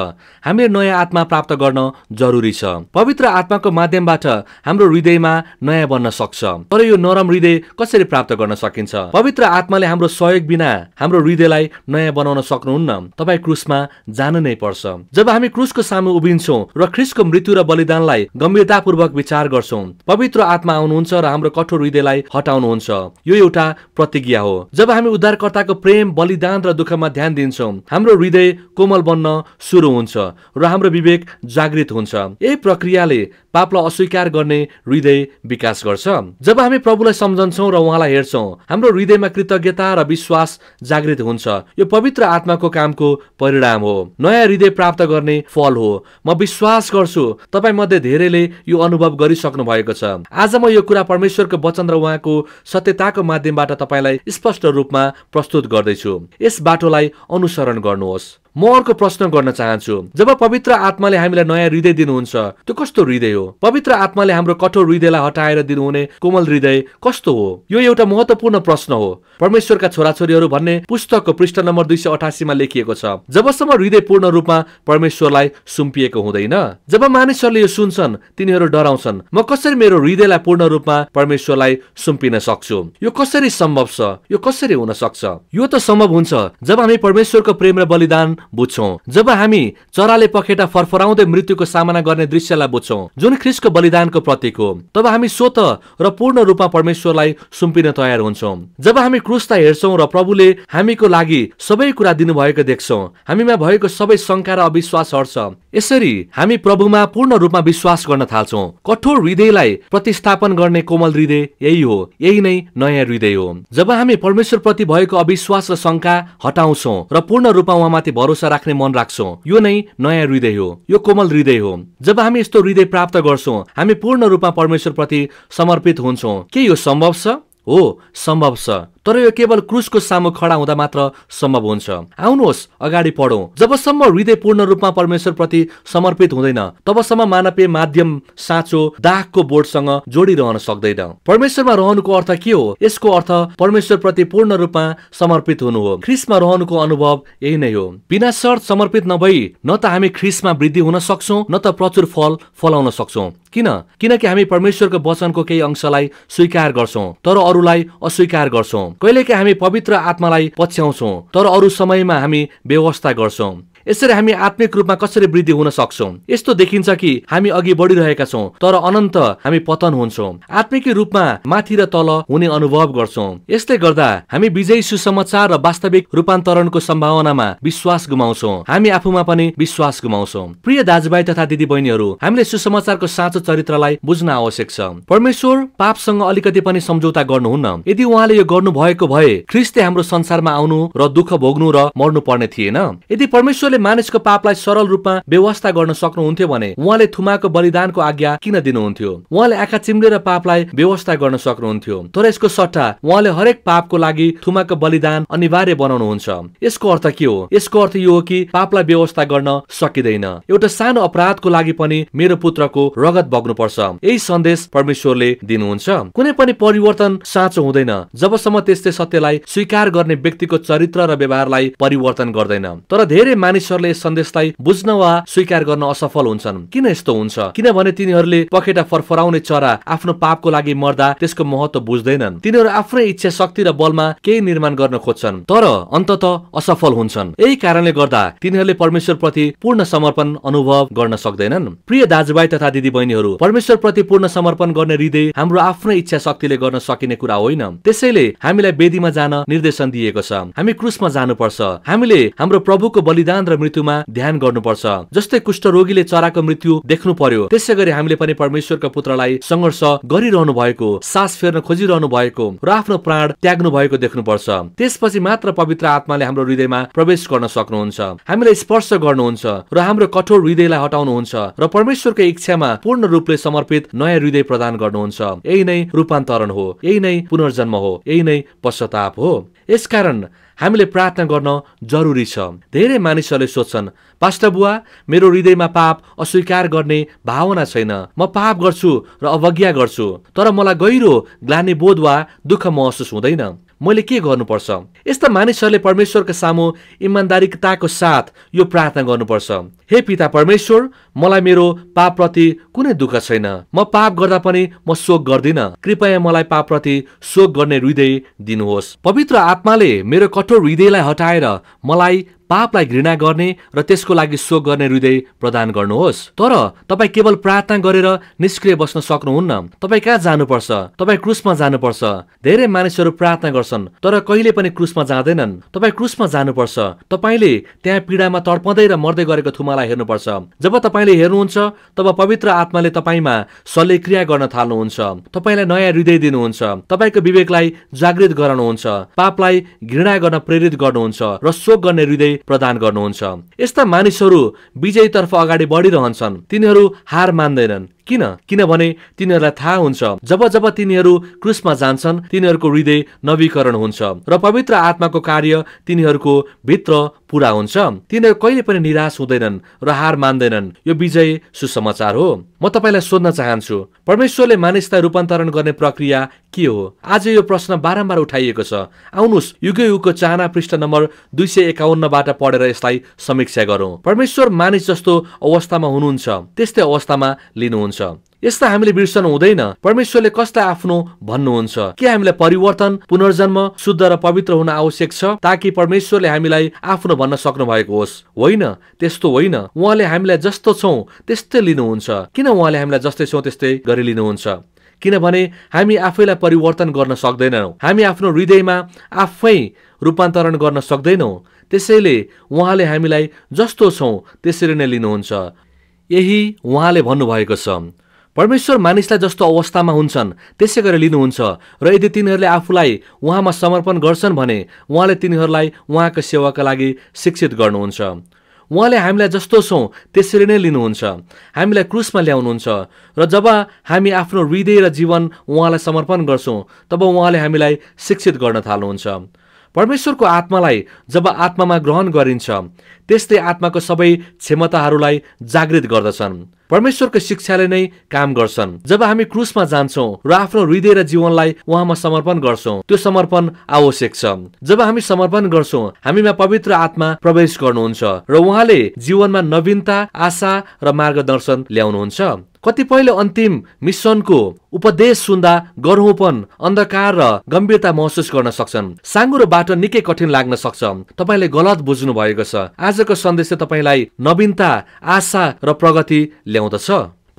हामीले नयाँ आत्मा प्राप्त गर्न जरुरी छ। पवित्र आत्माको माध्यमबाट हाम्रो हृदयमा नयाँ बन्न सक्छ। तर यो नरम हृदय कसरी प्राप्त गर्न सकिन्छ? पवित्र आत्माले हाम्रो सहयोग बिना हाम्रो हृदयलाई नयाँ बनाउन सक्नुहुन्न। तपाई क्रुसमा जान नै पर्छ। जब हामी क्रुसको सामु उभिन्छौं र ख्रीष्टको मृत्यु र बलिदानलाई गम्भीरतापूर्वक विचार गर्छौं, पवित्र आत्मा आउनुहुन्छ र हाम्रो कठोर हृदयलाई हटाउनुहुन्छ। यो एउटा प्रतिज्ञा हो। जब हामी उद्धारकर्ताको प्रेम, बलिदान र दुःखमा ध्यान दिन्छौं, हाम्रो हृदय कोमल बन्न सुरु हुन्छ र हाम्रो विवेक जागृत हुन्छ। यही प्रक्रियाले पापलाई अस्वीकार गर्ने हृदय विकास गर्छ। जब हामी प्रभुलाई सम्झन्छौं र उहाँलाई हेर्छौं, हाम्रो हृदयमा कृतज्ञता र विश्वास जागृत हुन्छ। यो पवित्र आत्माको कामको परिणाम हो। नयाँ हृदय प्राप्त गर्ने फल हो। म विश्वास गर्छु तपाई मध्ये धेरैले यो अनुभव गरिसक्नु भएको छ। आज म यो कुरा परमेश्वरको वचन र उहाँको सत्यताको माध्यमबाट तपाईलाई स्पष्ट रूपमा प्रस्तुत गर्दैछु। यस बाटोलाई अनुसरण गर्नुहोस्। म अर्को प्रश्न गर्न चाहन्छु। जब पवित्र आत्माले हामीलाई नयाँ हृदय दिनुहुन्छ, त्यो कस्तो हृदय हो? पवित्र आत्माले हाम्रो कठोर हृदयलाई हटाएर दिनुहुने कोमल हृदय कस्तो हो? यो एउटा महत्त्वपूर्ण प्रश्न हो। परमेश्वरका छोराछोरीहरू भन्ने पुस्तकको पृष्ठ नम्बर 288 मा लेखिएको छ। जबसम्म हृदय पूर्ण रूपमा परमेश्वरलाई सुम्पिएको हुँदैन। जब मानिसहरूले यो सुन्छन्, तिनीहरू डराउँछन्। म कसरी मेरो हृदयलाई पूर्ण रूपमा परमेश्वरलाई सुम्पिन सक्छु? यो कसरी सम्भव छ? यो कसरी हुन सक्छ? यो त सम्भव हुन्छ जब हामी परमेश्वरको प्रेम र बलिदान बुझ्छौं। जब हामी चराले पखेटा फरफराउँदै मृत्युको सामना गर्ने दृश्यलाई बुझ्छौं, जुन ख्रीष्टको बलिदानको प्रतीक हो, तब हामी स्वतः र पूर्ण रूपमा परमेश्वरलाई सुम्पिन तयार हुन्छौं। जब हामी क्रुसलाई हेर्छौं र प्रभुले हामीको लागि सबै कुरा दिनुभएको देख्छौं, हामीमा भएको सबै शंका र अविश्वास हट्छ। यसरी हामी प्रभुमा पूर्ण रूपमा विश्वास गर्न थाल्छौं। कठोर हृदयलाई प्रतिस्थापन गर्ने कोमल हृदय यही हो। यही नै नयाँ हृदय हो। जब हामी परमेश्वर प्रति भएको अविश्वास र शंका हटाउँछौं र पूर्ण रूपमा उहाँमाथि भरोसा राख्ने मन राख्छौं, यो नै नयाँ हृदय हो। यो कोमल हृदय हो। जब हामी यस्तो हृदय प्राप्त गर्छौं, हामी पूर्ण रूपमा परमेश्वर प्रति समर्पित हुन्छौं। के यो सम्भव छ? हो, सम्भव छ। तर यो केवल क्रुसको सामु खडा हुँदा मात्र सम्भव हुन्छ। आउनुहोस् अगाडि पढौं। जबसम्म हृदय पूर्ण रूपमा परमेश्वर प्रति समर्पित हुँदैन, तबसम्म मानवीय माध्यम साँचो दागको बोर्डसँग जोडिरहन सक्दैन। परमेश्वरमा रहनुको अर्थ के हो? यसको अर्थ परमेश्वर प्रति पूर्ण रूपमा समर्पित हुनु हो। ख्रीष्टमा रहनुको अनुभव यही नै हो। बिना शर्त समर्पित नभई न त हामी ख्रीष्टमा वृद्धि हुन सक्छौं, न त प्रचुर फल फलाउन सक्छौं। किनकि हामी परमेश्वरको वचनको केही अंशलाई स्वीकार गर्छौं तर अरूलाई अस्वीकार गर्छौं। कहिलेकाहीँ हामी पवित्र आत्मालाई पछ्याउँछौं तर अरू समयमा हामी व्यवस्था गर्छौं। यसरी हामी आत्मिक रूपमा कसरी वृद्धि हुन सक्छौं? यस्तो देखिन्छ कि हामी अघि बढिरहेका छौं तर अनन्त हामी पतन हुन्छौं। आत्मिक रूपमा माथि र तल हुने अनुभव गर्छौं। यसले गर्दा हामी विजयी सुसमाचार र वास्तविक रूपान्तरणको सम्भावनामा विश्वास गुमाउँछौं। हामी आफूमा पनि विश्वास गुमाउँछौं। प्रिय दाजुभाइ तथा दिदीबहिनीहरू, हामीले सुसमाचारको साँचो चरित्रलाई बुझ्न आवश्यक छ। परमेश्वर पापसँग अलिकति पनि सम्झौता गर्नुहुन्न। यदि उहाँले यो गर्नु भएको भए ख्रीष्टले हाम्रो संसारमा आउनु र दुःख भोग्नु र मर्नु पर्ने थिएन। यदि परमेश्वरले मानिसको पापलाई सरल रूपमा व्यवस्था गर्न सक्नुहुन्थ्यो भने उहाँले थुमाको बलिदानको आज्ञा किन दिनुहुन्थ्यो? उहाँले आँखा चिम्लेर पापलाई व्यवस्था गर्न सक्नुहुन्थ्यो। तर यसको सट्टा उहाँले हरेक पापको लागि थुमाको बलिदान अनिवार्य बनाउनुहुन्छ। यसको अर्थ के हो? यसको अर्थ यो हो कि पापलाई व्यवस्था गर्न सकिँदैन। एउटा सानो अपराधको लागि पनि मेरो पुत्रको रगत बग्नुपर्छ। यही सन्देश परमेश्वरले दिनुहुन्छ। कुनै पनि परिवर्तन साँचो हुँदैन जबसम्म त्यसले सत्यलाई स्वीकार गर्ने व्यक्तिको चरित्र र व्यवहारलाई परिवर्तन गर्दैन। तर धेरै मानिसहरूले यस सन्देशलाई बुझ्न वा स्वीकार गर्न असफल हुन्छन्। किन यस्तो हुन्छ? किनभने तिनीहरूले पखेटा फरफराउने चरा आफ्नो पापको लागि मर्दा त्यसको महत्व बुझ्दैनन्। तिनीहरू आफ्नै इच्छा शक्ति र बलमा केही निर्माण गर्न खोज्छन् तर अन्ततः असफल हुन्छन्। यही कारणले गर्दा तिनीहरूले परमेश्वर प्रति पूर्ण समर्पण अनुभव गर्न सक्दैनन्। प्रिय दाजुभाइ तथा दिदी बहिनीहरू, परमेश्वर प्रति पूर्ण समर्पण गर्ने हृदय हाम्रो आफ्नै इच्छा शक्तिले गर्न सकिने कुरा होइन। त्यसैले हामीलाई वेदीमा जान निर्देशन दिएको छ। हामी क्रुसमा जानुपर्छ। हामीले हाम्रो प्रभुको बलिदान र मृत्युमा ध्यान गर्नुपर्छ। जस्तै कुष्ठरोगीले चराको मृत्यु देख्नु पर्यो, त्यसै गरी हामीले पनि परमेश्वरका पुत्रलाई संघर्ष गरिरहनु भएको, सास फेर्न खोजिरहनु भएको र आफ्नो प्राण त्याग्नु भएको देख्नुपर्छ। त्यसपछि मात्र पवित्र आत्माले हाम्रो हृदयमा प्रवेश गर्न सक्नुहुन्छ, हामीलाई स्पर्श गर्नुहुन्छ र हाम्रो कठोर हृदयलाई हटाउनुहुन्छ र परमेश्वरको इच्छामा पूर्ण रूपले समर्पित नयाँ हृदय प्रदान गर्नुहुन्छ। यही नै रूपान्तरण हो, यही नै पुनर्जन्म हो, यही नै पश्चाताप हो। यसकारण हामीले प्रार्थना गर्न जरुरी छ। धेरै मानिसहरूले सोध्छन्, पास्टर बुवा, मेरो हृदयमा पाप अस्वीकार गर्ने भावना छैन। म पाप गर्छु र अवज्ञा गर्छु, तर मलाई गहिरो ग्लानि बोध वा दुःख महसुस हुँदैन। मैले के गर्नुपर्छ? यस्ता मानिसहरूले परमेश्वरका सामु इमानदारीताको साथ यो प्रार्थना गर्नुपर्छ। हे पिता परमेश्वर, मलाई मेरो पाप प्रति कुनै दुःख छैन। म पाप गर्दा पनि म शोक गर्दिन। कृपया मलाई पाप प्रति शोक गर्ने हृदय दिनुहोस्। पवित्र आत्माले मेरो कठोर हृदयलाई हटाएर मलाई पापलाई घृणा गर्ने र त्यसको लागि शोक गर्ने हृदय प्रदान गर्नुहोस्। तर तपाईँ केवल प्रार्थना गरेर निष्क्रिय बस्न सक्नुहुन्न। तपाईँ कहाँ जानुपर्छ? तपाईँ क्रुसमा जानुपर्छ। धेरै मानिसहरू प्रार्थना गर्छन् तर कहिले पनि क्रुसमा जाँदैनन्। तपाईँ क्रुसमा जानुपर्छ। तपाईँले त्यहाँ पीडामा तडपदै र मर्दै गरेको थुमालाई हेर्नुपर्छ। जब तपाईँले हेर्नुहुन्छ तब पवित्र आत्माले तपाईँमा शल्यक्रिया गर्न थाल्नुहुन्छ, तपाईँलाई नयाँ हृदय दिनुहुन्छ, तपाईँको विवेकलाई जागृत गराउनुहुन्छ, पापलाई घृणा गर्न प्रेरित गर्नुहुन्छ र शोक गर्ने हृदय प्रदान गर्नुहुन्छ। यस्ता मानिसहरू विजयतर्फ अगाडि बढिरहन्छन्। तिनीहरू हार मान्दैनन्। किनभने तिनीहरूलाई थाहा हुन्छ जब जब तिनीहरू क्रुसमा जान्छन् तिनीहरूको हृदय नवीकरण हुन्छ र पवित्र आत्माको कार्य तिनीहरूको भित्र पूरा हुन्छ। तिनीहरू कहिले पनि निराश हुँदैनन् र हार मान्दैनन्। यो विजय सुसमाचार हो। म तपाईलाई सोध्न चाहन्छु, परमेश्वरले मानिसलाई रूपान्तरण गर्ने प्रक्रिया के हो? आज यो प्रश्न बारम्बार उठाइएको छ। आउनुहोस् युग युगको चाहना पृष्ठ नम्बर 251बाट पढेर यसलाई समीक्षा गरौँ। परमेश्वर मानिस जस्तो अवस्थामा हुनुहुन्छ त्यस्तै अवस्थामा लिनुहुन्छ। यस्ता हामीले बिर्सनु हुँदैन। परमेश्वरले कसलाई आफ्नो भन्नुहुन्छ? के हामीलाई परिवर्तन, पुनर्जन्म, शुद्ध र पवित्र हुन आवश्यक छ ताकि परमेश्वरले हामीलाई आफ्नो भन्न सक्नु भएको होस्? होइन, त्यस्तो होइन। उहाँले हामीलाई जस्तो छौं त्यस्तै लिनुहुन्छ। किन उहाँले हामीलाई जस्तै छौं त्यस्तै गरी लिनुहुन्छ? किनभने हामी आफैलाई परिवर्तन गर्न सक्दैनौँ। हामी आफ्नो हृदयमा आफै रूपान्तरण गर्न सक्दैनौँ। त्यसैले उहाँले हामीलाई जस्तो छौं त्यसरी नै लिनुहुन्छ। यही उहाँले भन्नुभएको छ। परमेश्वर मानिसलाई जस्तो अवस्थामा हुन्छन् त्यसै गरी लिनुहुन्छ र यदि तिनीहरूले आफूलाई उहाँमा समर्पण गर्छन् भने उहाँले तिनीहरूलाई उहाँको सेवाका लागि शिक्षित गर्नुहुन्छ। उहाँले हामीलाई जस्तो छौं त्यसरी नै लिनुहुन्छ। हामीलाई क्रुसमा ल्याउनुहुन्छ र जब हामी आफ्नो हृदय र जीवन उहाँलाई समर्पण गर्छौं तब उहाँले हामीलाई शिक्षित गर्न थाल्नुहुन्छ। परमेश्वरको आत्मालाई जब आत्मामा ग्रहण गरिन्छ त्यसले आत्माको सबै क्षमताहरूलाई जागृत गर्दछन्। परमेश्वरको शिक्षाले नै काम गर्छन्। जब हामी क्रुसमा जान्छौं र आफ्नो हृदय र जीवनलाई उहाँमा समर्पण गर्छौं त्यो समर्पण आवश्यक छ। जब हामी समर्पण गर्छौं हामीमा पवित्र आत्मा प्रवेश गर्नुहुन्छ र उहाँले जीवनमा नवीनता, आशा र मार्गदर्शन ल्याउनुहुन्छ। कतिपयले अन्तिम मिसनको उपदेश सुन्दा गर्होपन, अन्धकार र गम्भीरता महसुस गर्न सक्छन्। साँगुरो बाटो निकै कठिन लाग्न सक्छ। तपाईले गलत बुझ्नु भएको छ। आजको सन्देशले तपाईलाई नवीनता, आशा र प्रगति ल्याउँदछ।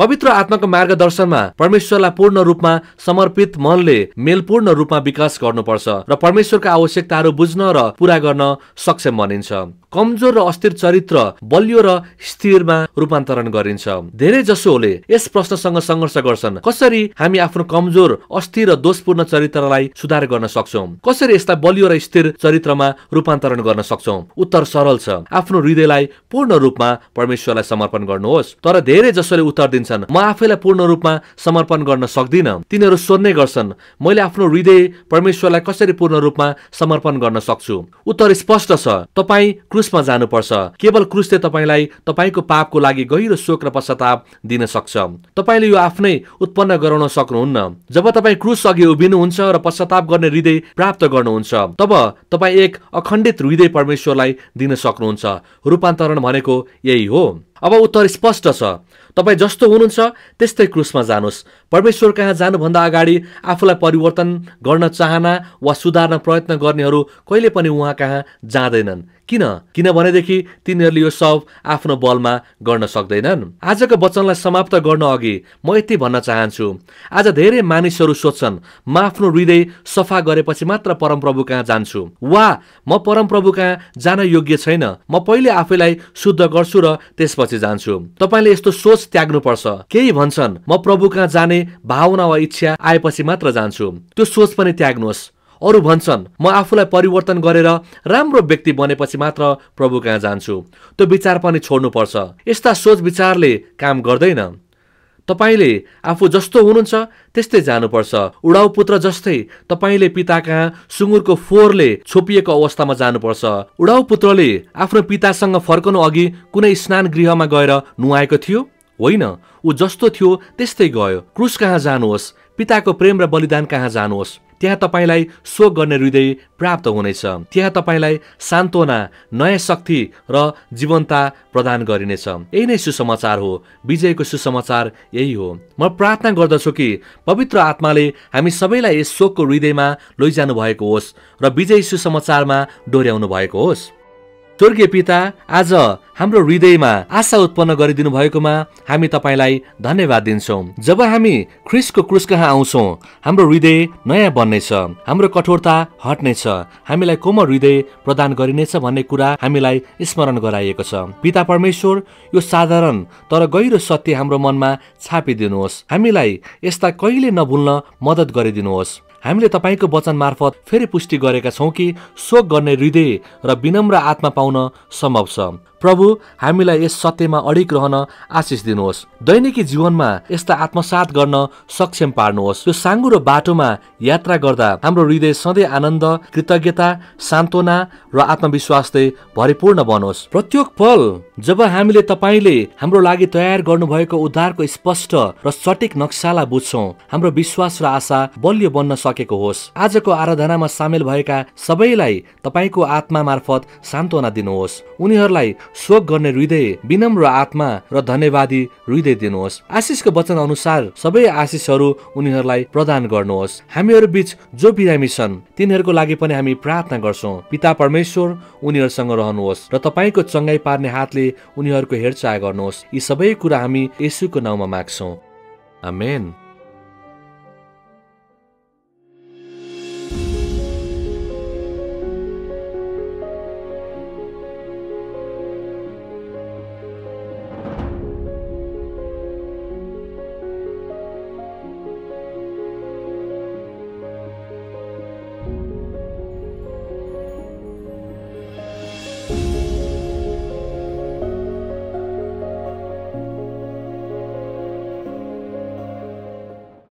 पवित्र आत्माको मार्गदर्शनमा परमेश्वरलाई पूर्ण रूपमा समर्पित मनले मेलपूर्ण रूपमा विकास गर्नुपर्छ र परमेश्वरका आवश्यकताहरू बुझ्न र पूरा गर्न सक्षम बनिन्छ। कमजोर र अस्थिर चरित्र बलियो र स्थिरमा रूपान्तरण गरिन्छ। धेरै जसोले यस प्रश्नसँग सङ्घर्ष गर्छन्, कसरी हामी आफ्नो कमजोर, अस्थिर र दोषपूर्ण चरित्रलाई सुधार गर्न सक्छौं? कसरी यसलाई बलियो र स्थिर चरित्रमा रूपान्तरण गर्न सक्छौं? उत्तर सरल छ, आफ्नो हृदयलाई पूर्ण रूपमा परमेश्वरलाई समर्पण गर्नुहोस्। तर धेरै जसोले उत्तर दिन्छन्, म आफैलाई पूर्ण रूपमा समर्पण गर्न सक्दिन। तिनीहरू सोध्ने गर्छन्, मैले आफ्नो हृदय परमेश्वरलाई कसरी पूर्ण रूपमा समर्पण गर्न सक्छु? उत्तर स्पष्ट छ, तपाईँ क्रुसमा जानुपर्छ। केवल क्रुसले तपाईलाई तपाईको पापको लागि गहिरो शोक र पश्चाताप दिन सक्छ। तपाईले यो आफ्नै उत्पन्न गराउन सक्नुहुन्न। जब तपाईँ क्रुस अघि उभिनुहुन्छ र पश्चाताप गर्ने हृदय प्राप्त गर्नुहुन्छ, तब तपाईँ एक अखण्डित हृदय परमेश्वरलाई दिन सक्नुहुन्छ। रूपान्तरण भनेको यही हो। अब उत्तर स्पष्ट छ, तपाईँ जस्तो हुनुहुन्छ त्यस्तै क्रुसमा जानुहोस्। परमेश्वर कहाँ जानुभन्दा अगाडि आफूलाई परिवर्तन गर्न चाहना वा सुधार्न प्रयत्न गर्नेहरू कहिले पनि उहाँ कहाँ जाँदैनन्। किनभनेदेखि तिनीहरूले यो सब आफ्नो बलमा गर्न सक्दैनन्। आजको वचनलाई समाप्त गर्न अघि म यति भन्न चाहन्छु, आज धेरै मानिसहरू सोध्छन्, म आफ्नो हृदय सफा गरेपछि मात्र परमप्रभु कहाँ जान्छु, वा म परमप्रभु कहाँ जान योग्य छैन, म पहिले आफैलाई शुद्ध गर्छु र त्यसपछि जान्छु। तपाईले यस्तो सोच त्याग्नुपर्छ। केही भन्छन्, म प्रभु कहाँ जाने भावना वा इच्छा आएपछि मात्र जान्छु। त्यो सोच पनि त्याग्नुहोस्। अरू भन्छन्, म आफूलाई परिवर्तन गरेर राम्रो व्यक्ति बनेपछि मात्र प्रभु कहाँ जान्छु। त्यो विचार पनि छोड्नुपर्छ। यस्ता सोच विचारले काम गर्दैन। तपाईले आफू जस्तो हुनुहुन्छ त्यस्तै जानुपर्छ। उडाउ पुत्र जस्तै तपाईले पिता कहाँ सुँगुरको फोहोरले छोपिएको अवस्थामा जानुपर्छ। उडाउ पुत्रले आफ्नो पितासँग फर्कनु अघि कुनै स्नान गृहमा गएर नुहाएको थियो? होइन, ऊ जस्तो थियो त्यस्तै गयो। क्रुस कहाँ जानुहोस्, पिताको प्रेम र बलिदान कहाँ जानुहोस्। त्यहाँ तपाईलाई शोक गर्ने हृदय प्राप्त हुनेछ। त्यहाँ तपाईलाई सान्त्वना, नयाँ शक्ति र जीवनता प्रदान गरिनेछ। यही नै सुसमाचार हो। विजयको सुसमाचार यही हो। म प्रार्थना गर्दछु कि पवित्र आत्माले हामी सबैलाई यस शोकको हृदयमा लैजानु भएको होस् र विजयी सुसमाचारमा डोर्याउनु भएको होस्। स्वर्गीय पिता, आज हाम्रो हृदयमा आशा उत्पन्न गरिदिनु भएकोमा हामी तपाईलाई धन्यवाद दिन्छौँ। जब हामी ख्रिस्टको क्रुस कहाँ आउँछौँ, हाम्रो हृदय नयाँ बन्नेछ, हाम्रो कठोरता हट्नेछ, हामीलाई कोमल हृदय प्रदान गरिनेछ भन्ने कुरा हामीलाई स्मरण गराइएको छ। पिता परमेश्वर, यो साधारण तर गहिरो सत्य हाम्रो मनमा छापिदिनुहोस्। हामीलाई यस्ता कहिले नभुल्न मद्दत गरिदिनुहोस्। हामीले तपाईको वचन मार्फत फेरि पुष्टि गरेका छौँ कि शोक गर्ने हृदय र विनम्र आत्मा पाउन सम्भव छ। प्रभु, हामीलाई यस सत्यमा अडिग रहन आशिष दिनुहोस्। दैनिकी जीवनमा यस्ता आत्मसात गर्न सक्षम पार्नुहोस्। यो साँघुरो बाटोमा यात्रा गर्दा हाम्रो हृदय सधैँ आनन्द, कृतज्ञता, सान्त्वना र आत्मविश्वासले भरिपूर्ण बनोस्। प्रत्येक पल जब हामीले तपाईले हाम्रो लागि तयार गर्नुभएको उद्धारको स्पष्ट र सटीक नक्सालाई बुझ्छौँ, हाम्रो विश्वास र आशा बलियो बन्न सकेको होस्। आजको आराधनामा सामेल भएका सबैलाई तपाईको आत्मा मार्फत सान्त्वना दिनुहोस्। उनीहरूलाई शोक गर्ने हृदय, विनम्र आत्मा र धन्यवादी हृदय दिनुहोस्। आशिषको वचन अनुसार सबै आशिषहरू उनीहरूलाई प्रदान गर्नुहोस्। हामीहरू बीच जो बिरामी छन् तिनीहरूको लागि पनि हामी प्रार्थना गर्छौँ। पिता परमेश्वर, उनीहरूसँग रहनुहोस् र तपाईको चङ्गाई पार्ने हातले उनीहरूको हेरचाह गर्नुहोस्। यी सबै कुरा हामी येशूको नाउँमा माग्छौँ। आमेन।